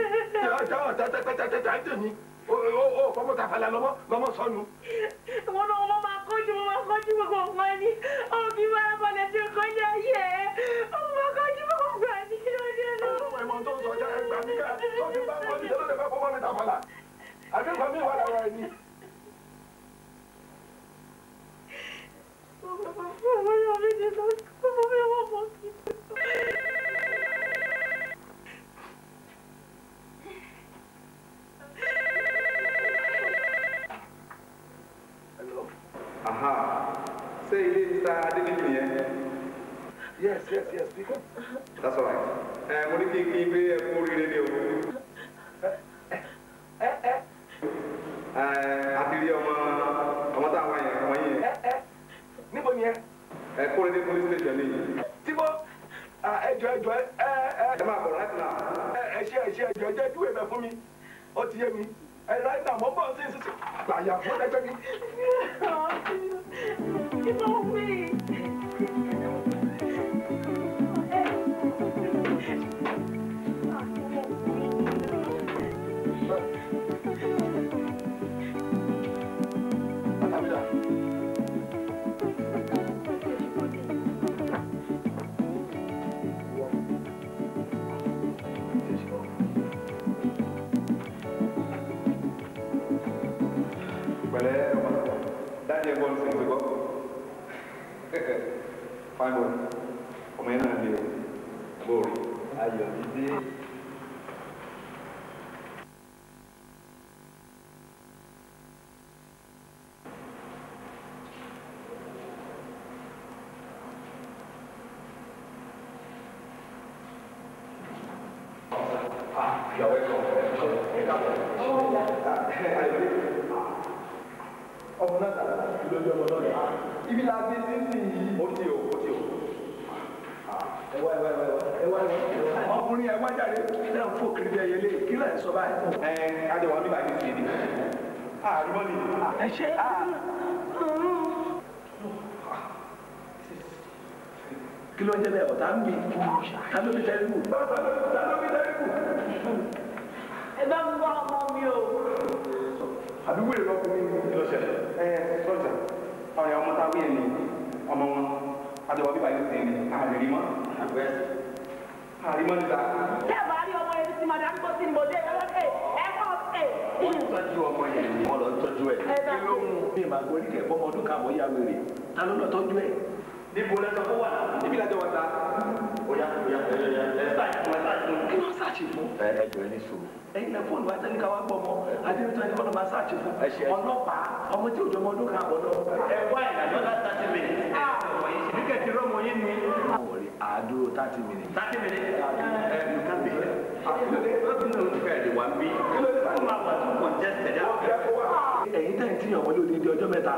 tẹ́tẹ́tẹ́tẹ́tẹ́ tèmi o fọmọ tàfàlà lọmọ sọnù. Wọn náà wọ́n máa kọ́jú gbogbo nǹkan ni ó kì í máa balẹ̀ tí ó kọjá yẹ ẹ́ ó máa kọ́jú gbogbo nǹkan ni kí ló dé lọ. Ọmọ ìmọ̀ tó ń sọ ọjà ẹgbàá mi ká tó ti bá kọ́jú tó lè fẹ́ fọmọ mi tàfàlà àbí nǹkan mi wà lára ẹni. Aha. Ṣé ilé Mr. Adenike nìyẹn? Yes, yes, yes, speak up. That's all right. Ẹ mo ní kí n kí n pé ẹ kú oríire ni o. Ẹ a ti rí ọmọ táwọn yẹn ọmọ yẹn. Níbo ni ẹ? Ẹ Kórèdé police station ni. Tíbọ̀ ẹjọ ẹjọ ẹ ẹ. Ẹ máa bọ̀ right now. Ẹ ṣe ẹ ṣe ẹjọ ẹjọ ẹjúwe bẹ fún mi. Ó ti yé mi. Ẹ right now mo ń bọ̀ sí sí gbàyà fún ẹgbẹ́ mi. Fine boy. Ọmọ yẹn náà lè o. Bóòrè. Ayọ̀mídé. Ọmọ náà dàgbà lójú ọmọ náà dà. Ibi la gbé sísìn yìí. Ó ti o, ó ti o. Ẹ wá ẹ wá ẹ wá ẹ wá ẹ wá. Ọkùnrin ẹ wá jáde. Kí lẹ́ ń fò kiri bí ẹyẹlé? Kí lẹ́ ń sọ báyìí? Ẹ adé wa mi bàá ní tiẹ̀ ni. Àríwọ́ ni. Ẹ ṣe. Kí ló ń jẹ́ bẹ́ẹ̀? Ọ̀tá ń bì. Ta ló bí tẹ́lifù? Ta ló bí tẹ́lifù? Ẹ bá mi wá ọmọ mi o. Àbí wèrè lọkùnrin ni. Kí ló ṣẹlẹ̀? Ẹ sọ́jà, àwọn ìyá ọmọ tá a wí ẹ̀ ní ọmọ wọn. Adéwà bíbá yìí ti ní àrírí mọ́. Àrímọ́ níta. Tẹ́ ẹ bá rí ọmọ yẹn tí màdà ń gbọ́ sí ni mo dé ẹ ẹ kọ́ ẹ. Wọ́n tọ́jú ọmọ yẹn ni wọ́n lọ tọ́jú ẹ̀. Kí ló mú mi màá gbọ́ ní kẹ̀kọ́ ọmọ ọdún kàbọ̀ yá wèrè? Ta ló lọ tọ́jú ẹ̀? Níbo lẹ́sọ̀ kó wà? Níbi ìlàjọ wa ta. Oya oya oya ẹ sáà fún ẹ sáà fún. Kí ló ń sáàchì fún? Ẹ ẹ jọ ẹ ní sùúrù. Ẹ̀yin lẹ fóònù wa tẹ́lẹ̀ ká wá gbọ́ ọmọ. Adébítọ́ ẹni kọ́ ló máa sáàchì fún. Ọlọ́pàá ọmọ tí òjò ọmọ ọdún kan àbọ̀ lọ. Ẹ wá ìlànà ọ̀dà 30 minutes. Níkẹ́ ti rọ́mọ yín ni. Àwọ̀rẹ́ àdúró 30 minutes. 30 minutes. Ẹ you can be here. Ẹ lè wá bí. Ó máa wà tún congested. Ẹ̀yin tẹ̀ ń tíyàn wọlé odidi ọjọ́ mẹ́ta.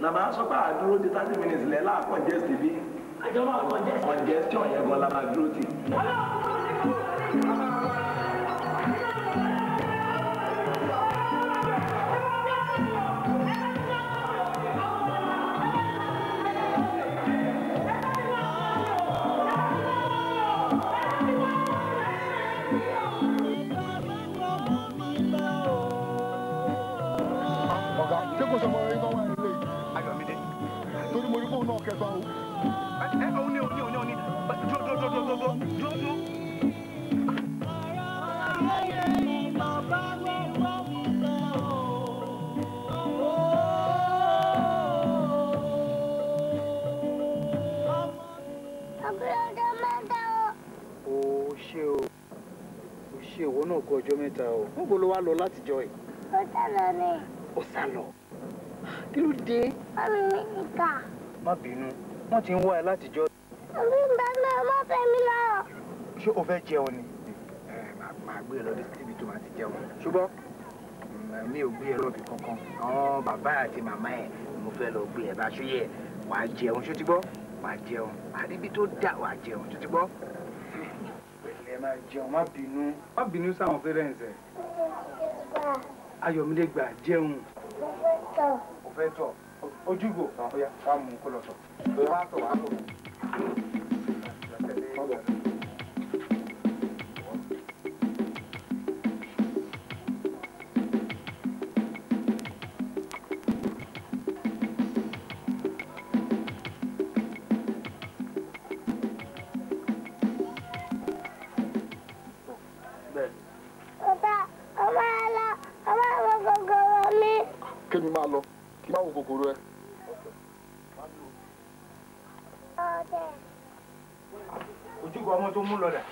La máa sọ pé àdúró di 30 minutes lẹ́ láà congest bí. Àjọ máa congest. Congestion yẹn gan la máa dúró tì. Ọ̀gá, ṣé kò sọmọ yín kan wà nílé yìí? Ayọ̀mídé. Torí mo rí fóònù náà kẹta o. Ẹ òun ni òun ni òun ni òun ni. Dúró dúró dúró dúró dúró dúró. Ọjọ́ mẹ́ta o. O ṣé o, o ṣé ìwọ náà kú ọjọ́ mẹ́ta o. Níbo ló wá lọ látijọ́ yìí? Ó sá lọ ni. Ó sá lọ. Kí ló dé? Mọ́mí mi nìkà. Má bínú, wọ́n ti ń wá ẹ látijọ́. Òbí ń bá mi ọmọ fẹ́ mi lọ. Ṣé o fẹ́ jẹun ni? Ẹ máa gbé ẹ lọ síbi tó máa ti jẹun. Ṣùgbọ́n mi ò gbé ẹ lọ́bì kankan. Àwọn bàbá àti màmá ẹ̀ mo fẹ́ lọ gbé ẹ bá ṣó yẹ. Wàá jẹun ṣó ti gbọ́? Wàá jẹun. Àríbi tó dà wàá jẹun ṣó ti gbọ́? Pẹ̀lẹ́ máa jẹun, má bínú. Má bínú sáwọn parents ẹ̀. Ayọ̀mídé gbà jẹun. Mo fẹ́ tọ̀. O fẹ́ tọ̀. Ojúgbò. Ó yá, wá mú kó lọ tọ̀. Wá tọ̀ wá tọ̀. Bàbá, ọmọ ẹ lọ, ọmọ ẹ wo kòkòrò mi. Kémi máa lọ, kí n má wo kòkòrò ẹ. Ọdẹ. Ojúgbò ọmọ tó mú lọ dà.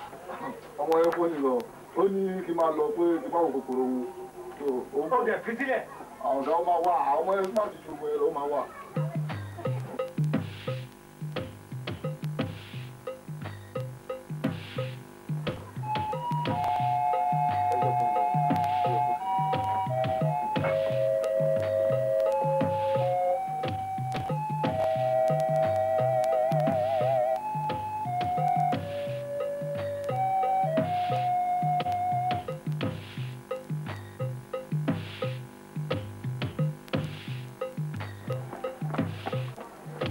Ọmọ yẹn fóònù lọ, ó ní kí n máa lọ pé kí n má wo kòkòrò òun. Ó dẹ̀ fi sílẹ̀. Àwọn ọ̀gá ó máa wà, àwọn ọmọ yẹn má ti ju ọmọ yẹn lọ, ó máa wà.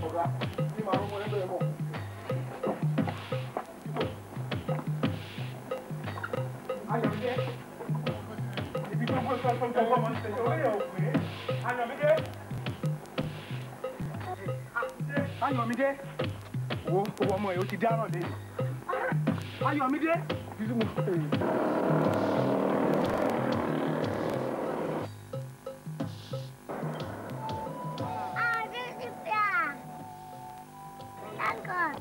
Ọ̀gá, ní màá rọ́mọ yẹn bẹ́ẹ̀ mọ̀. Ayọ̀mídé. Ibi tó gbé sọ tó ń tọ́ ọmọ ṣe orí ẹ̀ ò pé. Ayọ̀mídé. Ayọ̀mídé. Wo owó ọmọ ẹ̀ ó ti dáràn lé. Ayọ̀mídé. Ah, this is fair. Thank God.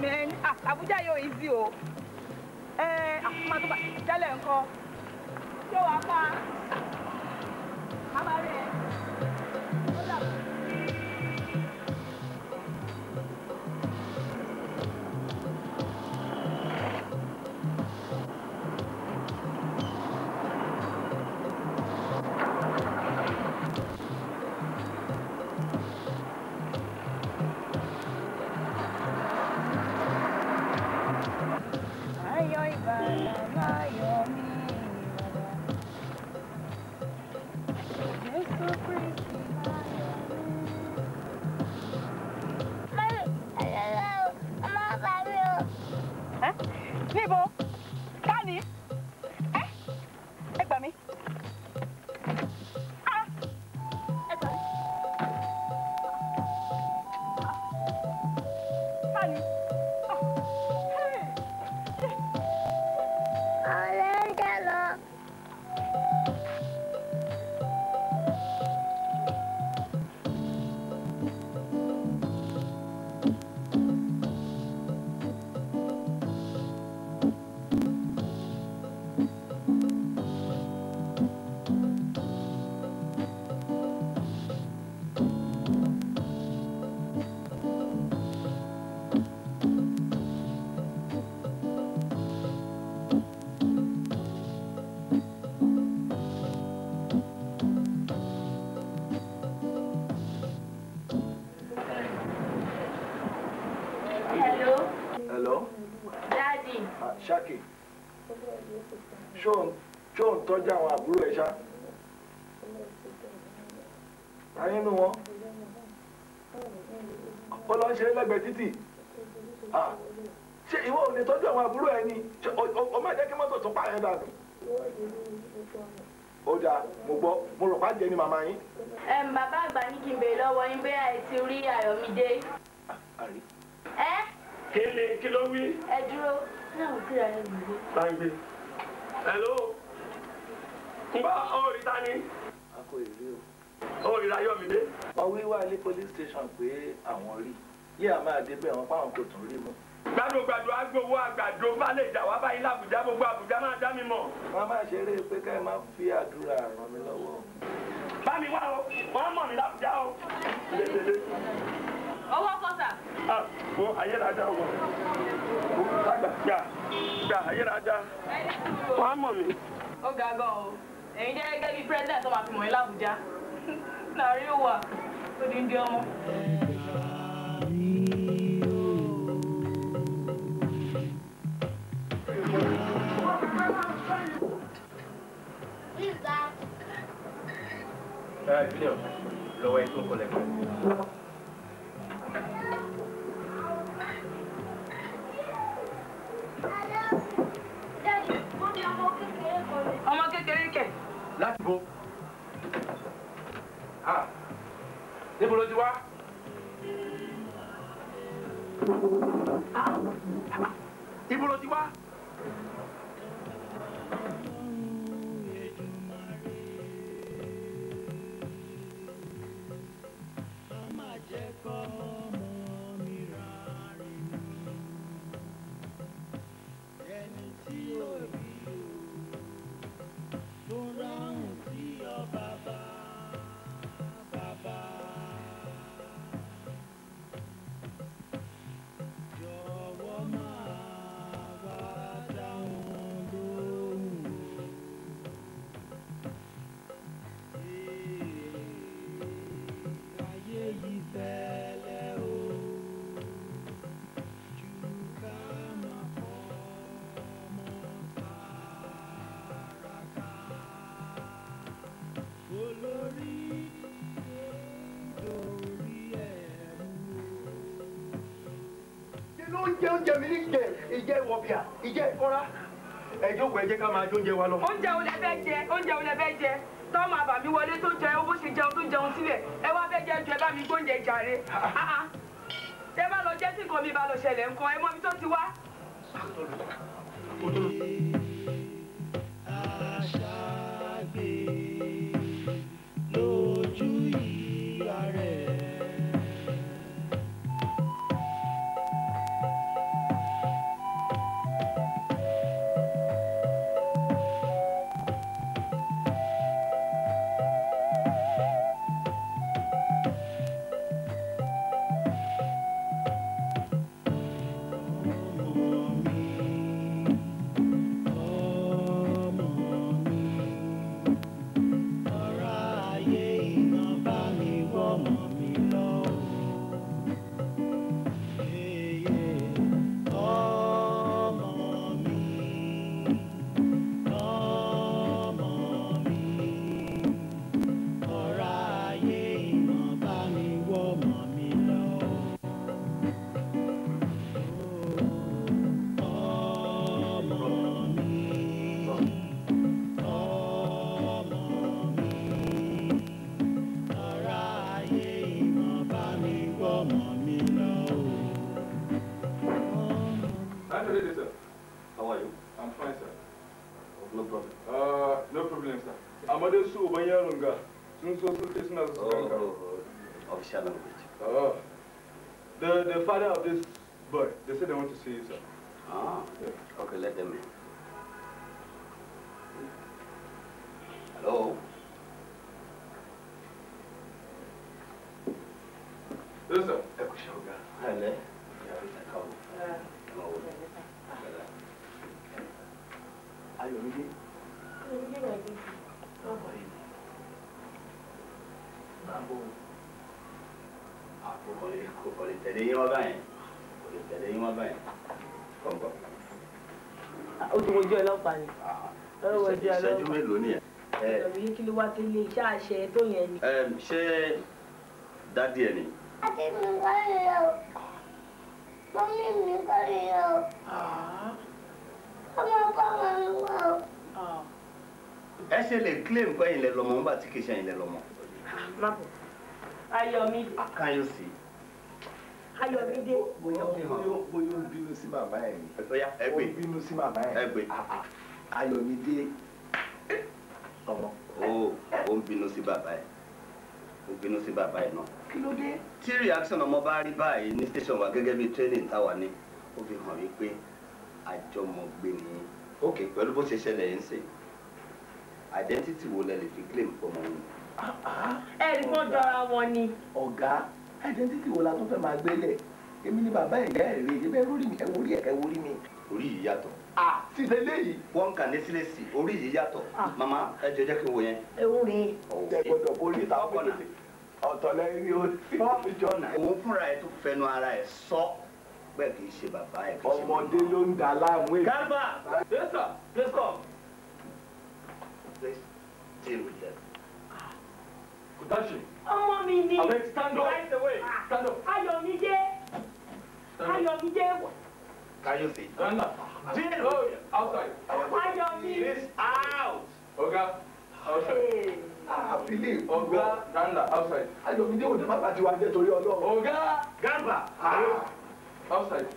Man, ah, Abuja yóò easy o. Ẹ àfúnmá tó bá tẹ́lẹ̀ nǹkan. Ṣé wàá pa? Má rí ẹ. Ó dàbọ̀. Ayọ̀ ìbàdàn láyọ̀ mi bàbá. Jésù Kristi láyọ̀ mi. Mami, ẹ̀rọ ọmọ bá mi o. Ẹ́ níbo? Ká ní? Ẹ́ ẹ gbà mí. Ah! Ẹ gbà mí. Ká ní? Ah! Hey! Ọ̀rẹ́ ń jẹ́ lọ. Hello, Hello? Daddy. Ah, Ṣákì, ṣó ń tọ́jú àwọn àbúrò ẹ̀ ṣá? Ayé nínú wọn. Ó lọ ń ṣeré lẹ́gbẹ̀ẹ́ títì. Ah, ṣé ìwọ ò lè tọ́jú àwọn àbúrò ẹ ni? Ṣé o máa jẹ́ kí mọ́tò tún pààyàn dànù? Ó dáa, mo gbọ́, mo rò pàjẹ́ ni màmá yín. Bàbá àgbà ní kí n béèrè lọ́wọ́ yín bóyá ẹ ti rí Ayọ̀mídé. Àrí. Ẹ́ Kí ni kí ló wí? ẹ dúró. Náà ò kíra ẹ gbèrè. Báńgbé. Hello. Ń bá orí ta ni? A kò rí o. Orí Ayọ̀mídé. Wọ́n wí wá ilé police station pé àwọn rí. Yé a máa débẹ̀ wọn páwọn kò tún rí mọ́. Gbàdúgbàdù agbowó àgbàdo bá lè jà wá báyìí l'Àbújá, gbogbo Àbújá máa dá mi mọ̀. Wọ́n máa ṣeré pé ká ẹ má fi àdúrà ràn mí lọ́wọ́. Bá mi wá o, wọ́n mọ̀ mí l'Àbújá o. Lélele. Owó kọ́sà. Ah, wo ayélujára wọ̀. Gbà gbà gbà ayélujára. Wọ́n mọ̀ mí. Ó ga gan o. Ẹ̀yin jẹ́ gẹ́gẹ́ bí president tó máa fi mọ̀ yín l'Àbújá. Láàárín ó wà, odindi ọmọ. Who is that? Junior, lọ́wọ́ ẹ tó ń kọlẹ̀ kan. Daddy, mo ní ọmọ kékeré kan ní. Ọmọ kékeré kẹ̀. Láti bo. Ah, níbo ló ti wá? Ibo ló ti wá? Oúnjẹ oúnjẹ mi ní jẹ ìjẹ ìwọ̀bìà ìjẹ ìkọ́ra. Ẹ jókòó, ẹ jẹ́ ká máa jóúnjẹ wa lọ. Oúnjẹ wo lẹ fẹ́ jẹ? Oúnjẹ wo lẹ fẹ́ jẹ? Tọ́mọ àbàmí wọlé tó jẹ owó ṣe jẹun tó jẹun sílẹ̀. Ẹ wá fẹ́ jẹ ju ẹ bá mi gbóúnjẹ jàre. Tẹ bá lọ jẹ́ tí nǹkan mi bá lọ ṣẹlẹ̀ nǹkan ẹ mọ ibi tó ti wá. Àṣàgbé lójú ìyá rẹ̀. Kamar dai su uban yaron ga sun so sun ce suna so su ganka. Official language. Oh. The father of this boy, they said they want to see you, sir. Ah, okay, let them in. Hello? Yes, sir. Ẹ kú iṣẹ́ ọ̀gá. Ẹ lẹ́. Ayọ̀mídé. Ayọ̀mídé rẹ̀ bí. Báwo ni? Máa bọ̀. Kò lè tẹ̀lé yín wá báyẹn. Kò lè tẹ̀lé yín wá báyẹn. Kọ̀ǹkọ̀. Ó ti wojú ọlọ́pàá ni. Ó wojú ọlọ́pàá. Ìṣẹ́jú mélòó nìyẹn? Ayọ̀mídé kí ló wá tẹ́lẹ̀ iṣẹ́ àṣẹ tó yẹn ni. Ṣé dádì ẹ ni? Àti mi kọ́ nìyẹn o. Mọ́mí mi kọ́ nìyẹn o. Ọmọ kọ́ mọ́ mi wá o. Ẹ ṣe lè claim pé ẹ̀yin lẹ lọ́mọ nígbà tí kì í ṣe ẹ̀yin lẹ lọ́mọ. Má bọ̀. Ayọ̀mídé. Can you see? Ayọ̀mídé. Bóyá ó bínú sí bàbá ẹ̀ ni. Bóyá ẹ gbé. Ó bínú sí bàbá ẹ̀. Ẹ gbé. Ayọ̀mídé. Ọmọ. Ó ń bínú sí bàbá ẹ̀. Ó bínú sí bàbá ẹ̀ náà. Kí ló dé? Tí reaction ọmọ bá rí báyìí ní station wa gẹ́gẹ́ bí training táwa ní, ó fi hàn wípé àjọmọ̀gbé ni. Ok, pẹ̀lú bó ṣe ṣẹlẹ̀ yẹn sè, identity wo lẹ lè fi claim fọmọ yín? Ẹ rí kán jọra wọn ni. Ọ̀gá, identity wo la tún fẹ́ máa gbélé? Èmi ni bàbá ìyá ẹ̀ rí, ẹ̀bẹ̀ lórí mi, ẹ wo orí ẹ̀, ẹ wo orí mi. Orí yìí yàtọ̀. Ṣíṣe léyìí. Wọ́n kà ní sílẹ̀ sí, orí yìí yàtọ̀. Màmá, ẹ jọ jẹ́ kí n wo yẹn. Ewu rèé. Ẹ gbọ́dọ̀ borí ìta ọkọ̀ ọ̀tọ̀ lẹ́yìn ó jọ̀nà. Òun fúnra ẹ̀ tó fẹnu ara ẹ̀ sọ bẹ́ẹ̀ kì í ṣe bàbá ẹ̀ kì í ṣe màmá. Ọmọdé ló ń da láàmú èyí. Garba! Yes sir, please come. Please deal with them. Kutashi. Ọmọ mi ni. Abeg stand up. Right away. Stand up. Ayọ̀mídé. Ayọ̀mídé. Can you see? Stand up. Deal with them. Outside. Ayọ̀mídé. Please out. Oga, outside. Àfilẹ̀ Ọ̀gá Ganda outside. Ayọ̀mídé ò ní má bàtí wa jẹ́ torí Ọlọ́run. Ọ̀gá Garba outside.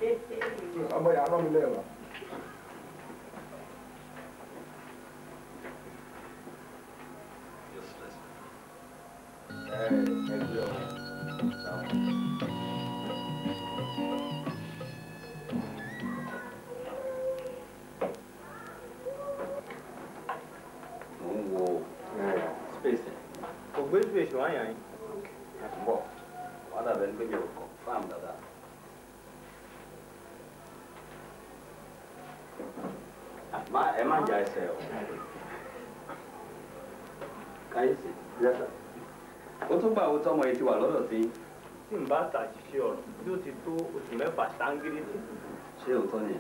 Ọmọ yàrá mi lẹ́wọ̀n. Useless. Ẹ ẹ gbé ọ. Mo ń wo space ẹ̀. Kò gbé space wá yàn yín. Bọ̀, wọ́n dàbẹ̀ ní pé mi ò confirm dáadáa. Má ẹ má jà ẹsẹ̀ o. Káyọ̀sí. Yes sir. Ó tún gbà owó tọmọ yìí ti wà lọ́dọ̀ sí. Tí n bá ṣàṣìṣe ọ̀rọ̀ yóò ti tó oṣù mẹ́fà sáńgírísì. Ṣé òótọ́ ni?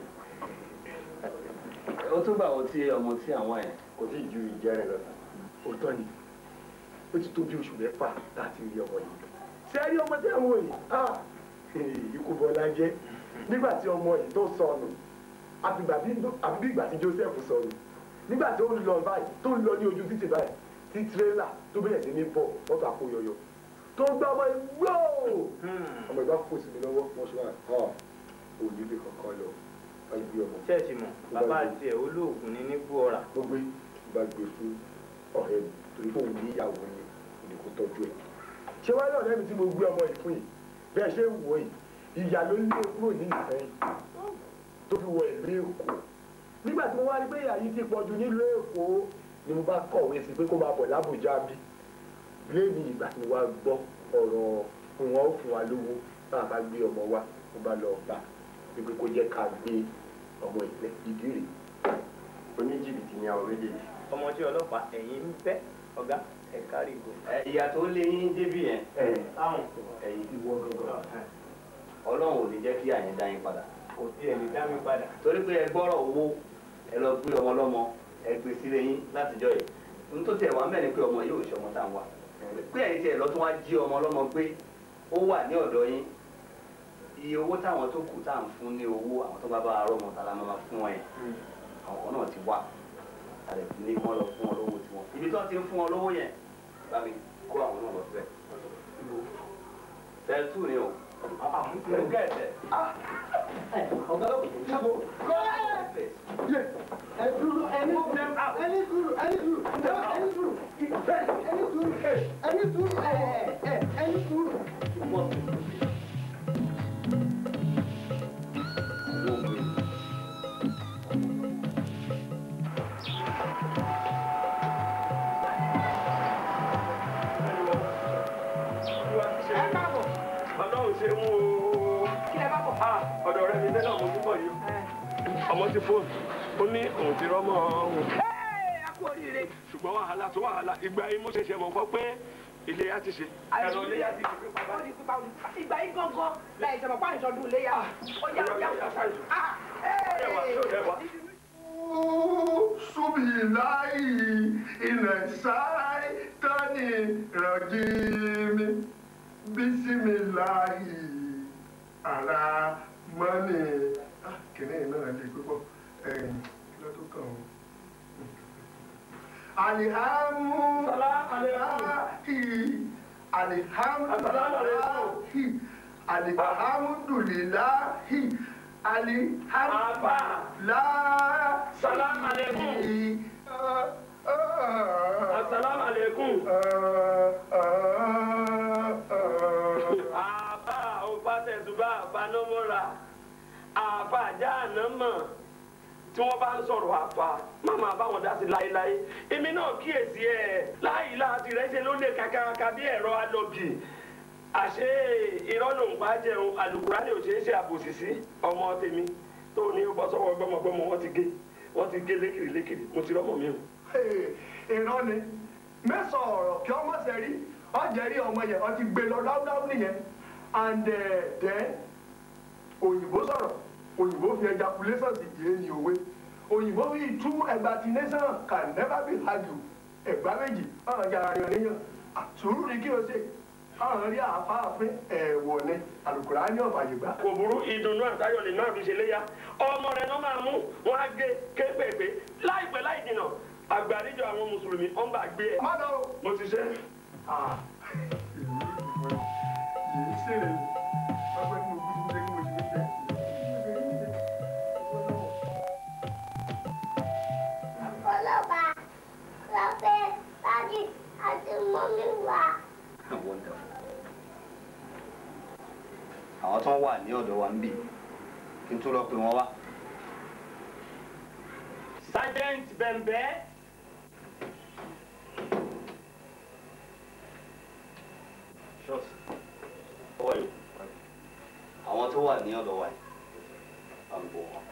Ó tún gbà owó tí ọmọ tí àwọn ẹ̀. Kò tí ì ju ìjẹrin lọ. Òótọ́ ni, ó ti tó bí oṣù mẹ́fà tá a ti rí ọmọ yìí. Ṣé ẹ rí ọmọ tí àwọn yìí? Ikú Bọ́lá jẹ́. Nígbà tí ọmọ yìí tó sọnù, àfi bí ìgbà tí Joseph sọnù. Nígbà tí ó ń lọ báyìí, tó ń lọ ní ojú títì báyìí, tí tírélà tó bẹ̀rẹ̀ sí ní bọ̀ mọ́tò àkóyọyọ. Tó gbá ọmọ yìí gbóò! Ọmọ ìbá kò sí mi lọ́wọ́, wọ́n ṣe wá òní lè kankan lọ. Wọ́n gbé ọmọ. Ṣẹ́ẹ̀ṣì mọ̀, bàbá àti ẹ̀ olóògùn ní nígbó ọ̀rà. Ó gbé bá gbé fún ọ̀rẹ́ mi torí fóun níyàwó ni òní kò tọ́jú ẹ̀. Ṣé wàá lọ́ọ̀rẹ́ mi tí mo gbé ọmọ yìí fún yìí? Bẹ́ẹ̀ ṣe ń wò yìí, ìyá ló lé kúrò ní Ìsẹ́yìn tó fi wọ ìlú Èkó. Nígbà tí mo wá rí pé ìyá yìí ti pọ̀jù nílùú Èkó ni mo bá kọ̀wé sí pé kó máa bọ̀ l'Ábùjá bí. Lémi ìgbà tí mo wá gbọ́ ọ̀rọ̀ wọn ó fún wa lówó bá a bá gbé ọmọ wa, mo bá lọ bá wípé kó jẹ́ ká gbé ọmọ ìlẹ̀ ìdí rèé. Oníjìbìtì ni àwọn méjèèjì. Ọmọọṣẹ́ ọlọ́pàá ẹ̀yin ń bẹ́ ọ̀gá ẹ̀ kárí ìgò. Ìyá tó lé yín débì yẹn. Táwọn ẹ̀yin ìwọ gangan. Ọlọ́run ò ní jẹ́ kí àyẹn dá yín padà. Kò tí ẹ̀ lè dá mi padà. Torí pé ẹ gbọ́rọ̀ owó, ẹ lọ gbé ọmọ lọ́mọ, ẹ gbé sílé yín látijọ́ yìí. N tó tiẹ̀ wá ń bẹ̀ ni pé ọmọ yóò ṣe ọmọ tá à ń wá. Pé ẹ̀yin tiẹ̀ lọ tún wá jí ọmọ lọ́mọ gbé, ó wà ní ọ̀dọ̀ yín. Iye owó táwọn tó kù tá à ń fún ní owó àwọn tó bá bá arọ́ ọmọ tàlá máa fún wọn yẹn. Àwọn kan náà ti wá. Àlẹ́ ní kí wọ́n lọ fún wọn lówó tiwọn. Ibi tó ti ń fún wọn lówó yẹn, bá mi kó àwọn náà lọ síbẹ̀. Tẹ̀tù ni o. Ọ̀gá ẹ̀sẹ̀. Ọ̀gá ló kù. Ṣàbò. Ẹ dúró, ẹni ẹni sùúrù, ẹni sùúrù, ẹni sùúrù, ẹni sùúrù, ẹni sùúrù, ẹni sùúrù. Ọlọ́run ṣe mú o. Ọ̀dọ̀ rẹ̀ mi tẹ́lẹ̀ ọmọ púpọ̀ yìí. Ọmọ ti fóònù, ó ní òun ti rọ́mọ òun. Ẹ kú oríire. Ṣùgbọ́n wàhálà tó wàhálà, ìgbà yìí mo ṣẹ̀ṣẹ̀ mọ̀ kọ́ pé iléyá ti ṣe. Ẹ̀rọ iléyá ti ṣe pípa. Ìgbà yìí gángan láì ṣẹ̀mọ̀ pa ìṣọdún iléyá. Ó yá ó yá. Subilayi ilẹ̀ sáì tani rọ̀jìmí bisimilayi ara mọ́ni. Kìnìún náà lè púpọ̀ kí ló tó kàn ó. Alihamudulilayi alihamudulilayi alihamudulilayi alihamudulilayi. Salam aleikum. Asalam aleikum. Àbá òpá tẹ̀sùbá àbánọ́mọ́ra. Àbá àjáàná mọ̀ tí wọ́n bá ń sọ̀rọ̀ àfà má máa bá wọn dá sí láéláé. Èmi náà kíyèsí ẹ̀ láì láti rẹ̀ ṣe ló lè kàkàkà bí ẹ̀rọ alọ́gì. Àṣé irọ́ ló ń pa jẹun àlùkùránì ò ṣeé ṣe àbòsí sí ọmọ tèmi tó ní ó bọ́ sọ́wọ́ gbọ́mọgbọ́mọ wọ́n ti gé wọ́n ti gé lékiri lékiri mo ti rọ́mọ mi o. Irọ́ ni mẹ́sàn-án ọ̀rọ̀ kí ọmọ ṣe rí ọ̀jẹ̀ rí ọmọ yẹn ọ ti gbé lọ ráúráú nìyẹn and then òyìnbó sọ̀rọ̀ òyìnbó fi ejaculation sí yé ni òwe òyìnbó fi two exaggeration can never be argued ẹ̀gbá méjì ọ̀rọ̀ jàrá rẹ̀ níyàn sùúrù ni kí o ṣe ọ̀rọ̀ rí àfáàfin ẹ̀wọ̀ ni Àlùkùránì ọ̀fàyè gbà. Kò burú ìdùnnú àtayọ̀ lè náà fi ṣe léyà ọmọ rẹ̀ náà máa mú wọn á gé kéékèèké láìpẹ́ láì jìnà àgbàríjọ àwọn mùsùlùmí ọ̀n bá gbé ẹ. Má lọ o. Mo ti ṣe. Yìí ṣèrè ọgbẹ́ tí mo kú sí mo ṣe kí mo ṣe fi jẹ́. Ọlọ́ba lọ́fẹ́ dájú àti mọ́mí wa. Wonderful. Àwọn tó ń wà ní ọ̀dọ̀ wa ń bì kí n tó lọ pè wọ́n wá. Sergeant Bẹ̀m̀bẹ́. Àwọn tó wà ní ọ̀dọ̀ wa yìí, à ń bọ̀ wọ́n.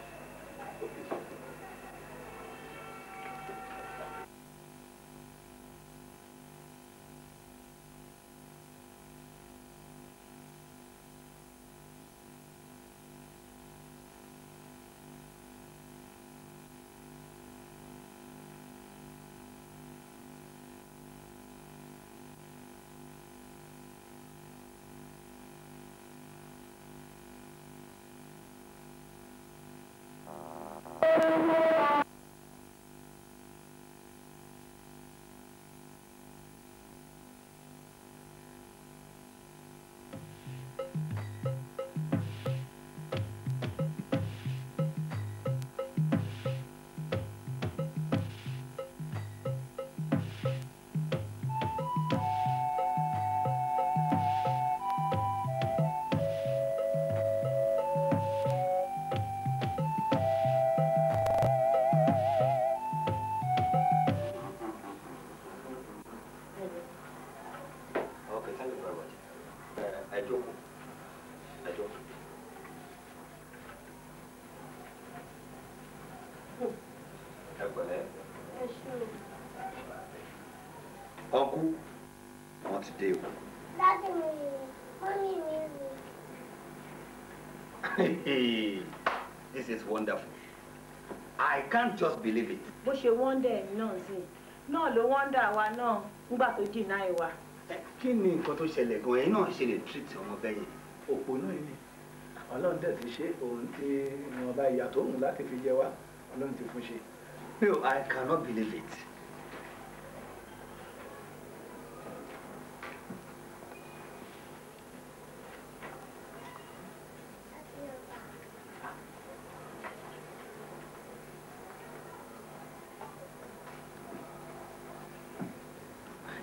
Okay, thank you very much. Ẹ jókòó. Ẹ jókòó. Ẹ pẹ̀lẹ́. Ọkú, wọ́n ti dé o. Dájú mi ni, mọ́mí mi ni. This is wonderful. I can't just believe it. Bó ṣe wọ́ndà ẹ̀mí náà sí náà ló wọ́ndà wa náà nígbà tó jìnnà ìwà. Kí ni nǹkan tó ṣẹlẹ̀ gan-an ẹ̀yin náà ṣe lè treat ọmọ bẹ́ẹ̀ yẹn? Òpó náà ni Ọlọ́run dẹ̀ ti ṣe òun tí ìwọ̀nba ìyà tó hùn láti fi jẹ wá Ọlọ́run ti fún ṣe. No, I cannot believe it.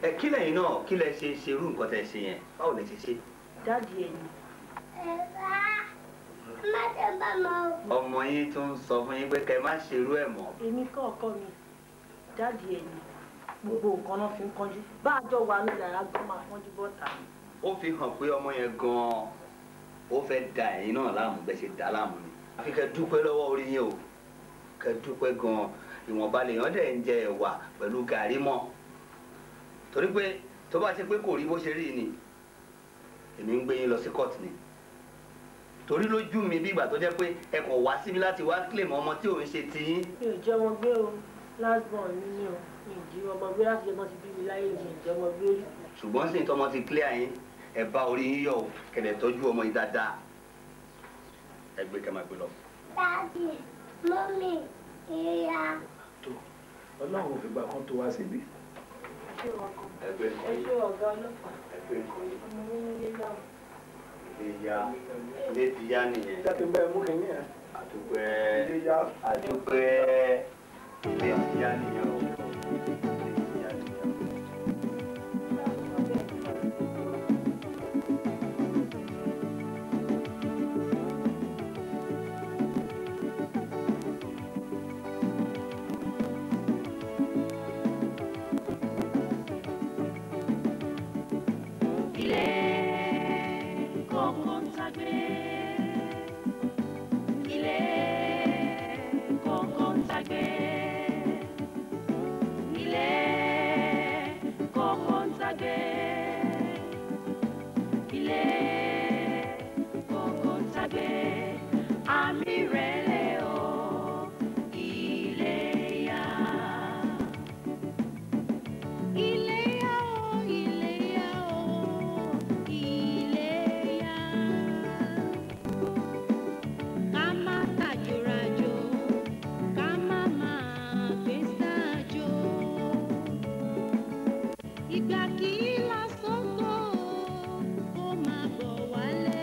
Ẹ kí lẹ́yìn náà kí lẹ ṣe ṣerú nǹkan tẹ́ ṣe yẹn, báwo lẹ ṣe ṣe? Daddy ẹ̀ ni. Má ṣe bá mọ o. Ọmọ yín tún ń sọ fún yín pé kẹ́ má ṣerú ẹ̀ mọ́. Èmi kọ́ ọkọ mi, daddy ẹ̀ ni. Gbogbo nǹkan náà fi ń kánjú. Bá a jọ wà ní yàrá gan máa kánjú bọ́ta. Ó fi hàn pé ọmọ yẹn gan-an ó fẹ́ da ẹ̀yin náà láàmú bẹ́ẹ̀ ṣe dà láàmú ni. Àfi kẹ́ dúpẹ́ lọ́wọ́ orí yín o, kẹ́ dúpẹ́ gan-an. Ìwọ̀nba lèèyàn dẹ̀ ń jẹ ẹ̀wà pẹ̀lú gàrí mọ́. Torí pé tó bá ṣe pé kò rí bó ṣe rí ni, èmi ń gbé yín lọ sí court ni. Torí lójú mi bí ìgbà tó jẹ́ pé ẹ kàn wá síbi láti wá claim ọmọ tí ò ń ṣe tiyín. Mi ò jẹ́ ọmọ gbé o, last born mi ni o, mi ò jí ọmọ gbé láti jẹ́ ọmọ ti bí mi láyé, mi ò jẹ́ ọmọ gbé rí. Ṣùgbọ́n sì tọmọ ti clear yín, ẹ bá orí yín yọ̀ o, kẹ̀lẹ̀ tọ́jú ọmọ yìí dáadáa. Ẹ gbé kẹ́ máa gbé lọ. Daddy, mummy, ìyá. Ọlọ́run ò fìgbà kan tó wá síbí. Ẹ gbé nǹkan Ẹ yín. ṣé ọ̀gá ọlọ́pàá. Ẹ gbé nǹkan yín. Ọmọ mi nílé náà. Ilé yá, ilé ti yá nìyẹn. Jẹ́ kí n bẹ́ẹ̀ mú kínní ẹ̀. Àdúpẹ́. Ilé yá. Àdúpẹ́. Ilé ti yá nìyẹn o. Ilé ti yá nìyẹn o. Ilé kókó ń tagbé. Ilé kókó ń tagbé. Ilé kókó ń tagbé. Ilé kókó ń tagbé. Àmì rẹ̀ lè o, ilé yá. Ilé yá o, ilé yá o, ilé yá. Ká má tàjòràjò, ká má máa gbé sájò. Ìgbà kì í lọ sóko, ó máa bọ̀ wálé.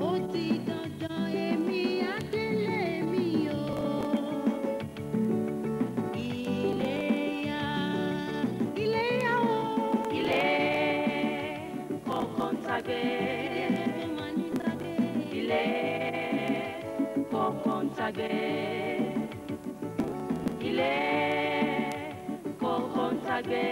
Ó ti dandan èmi á délé mi o. Ilé yá, ilé yá o. Ilé kókó ń tagbé. Ilé kókó ń tagbé. Ilé kókó ń tagbé.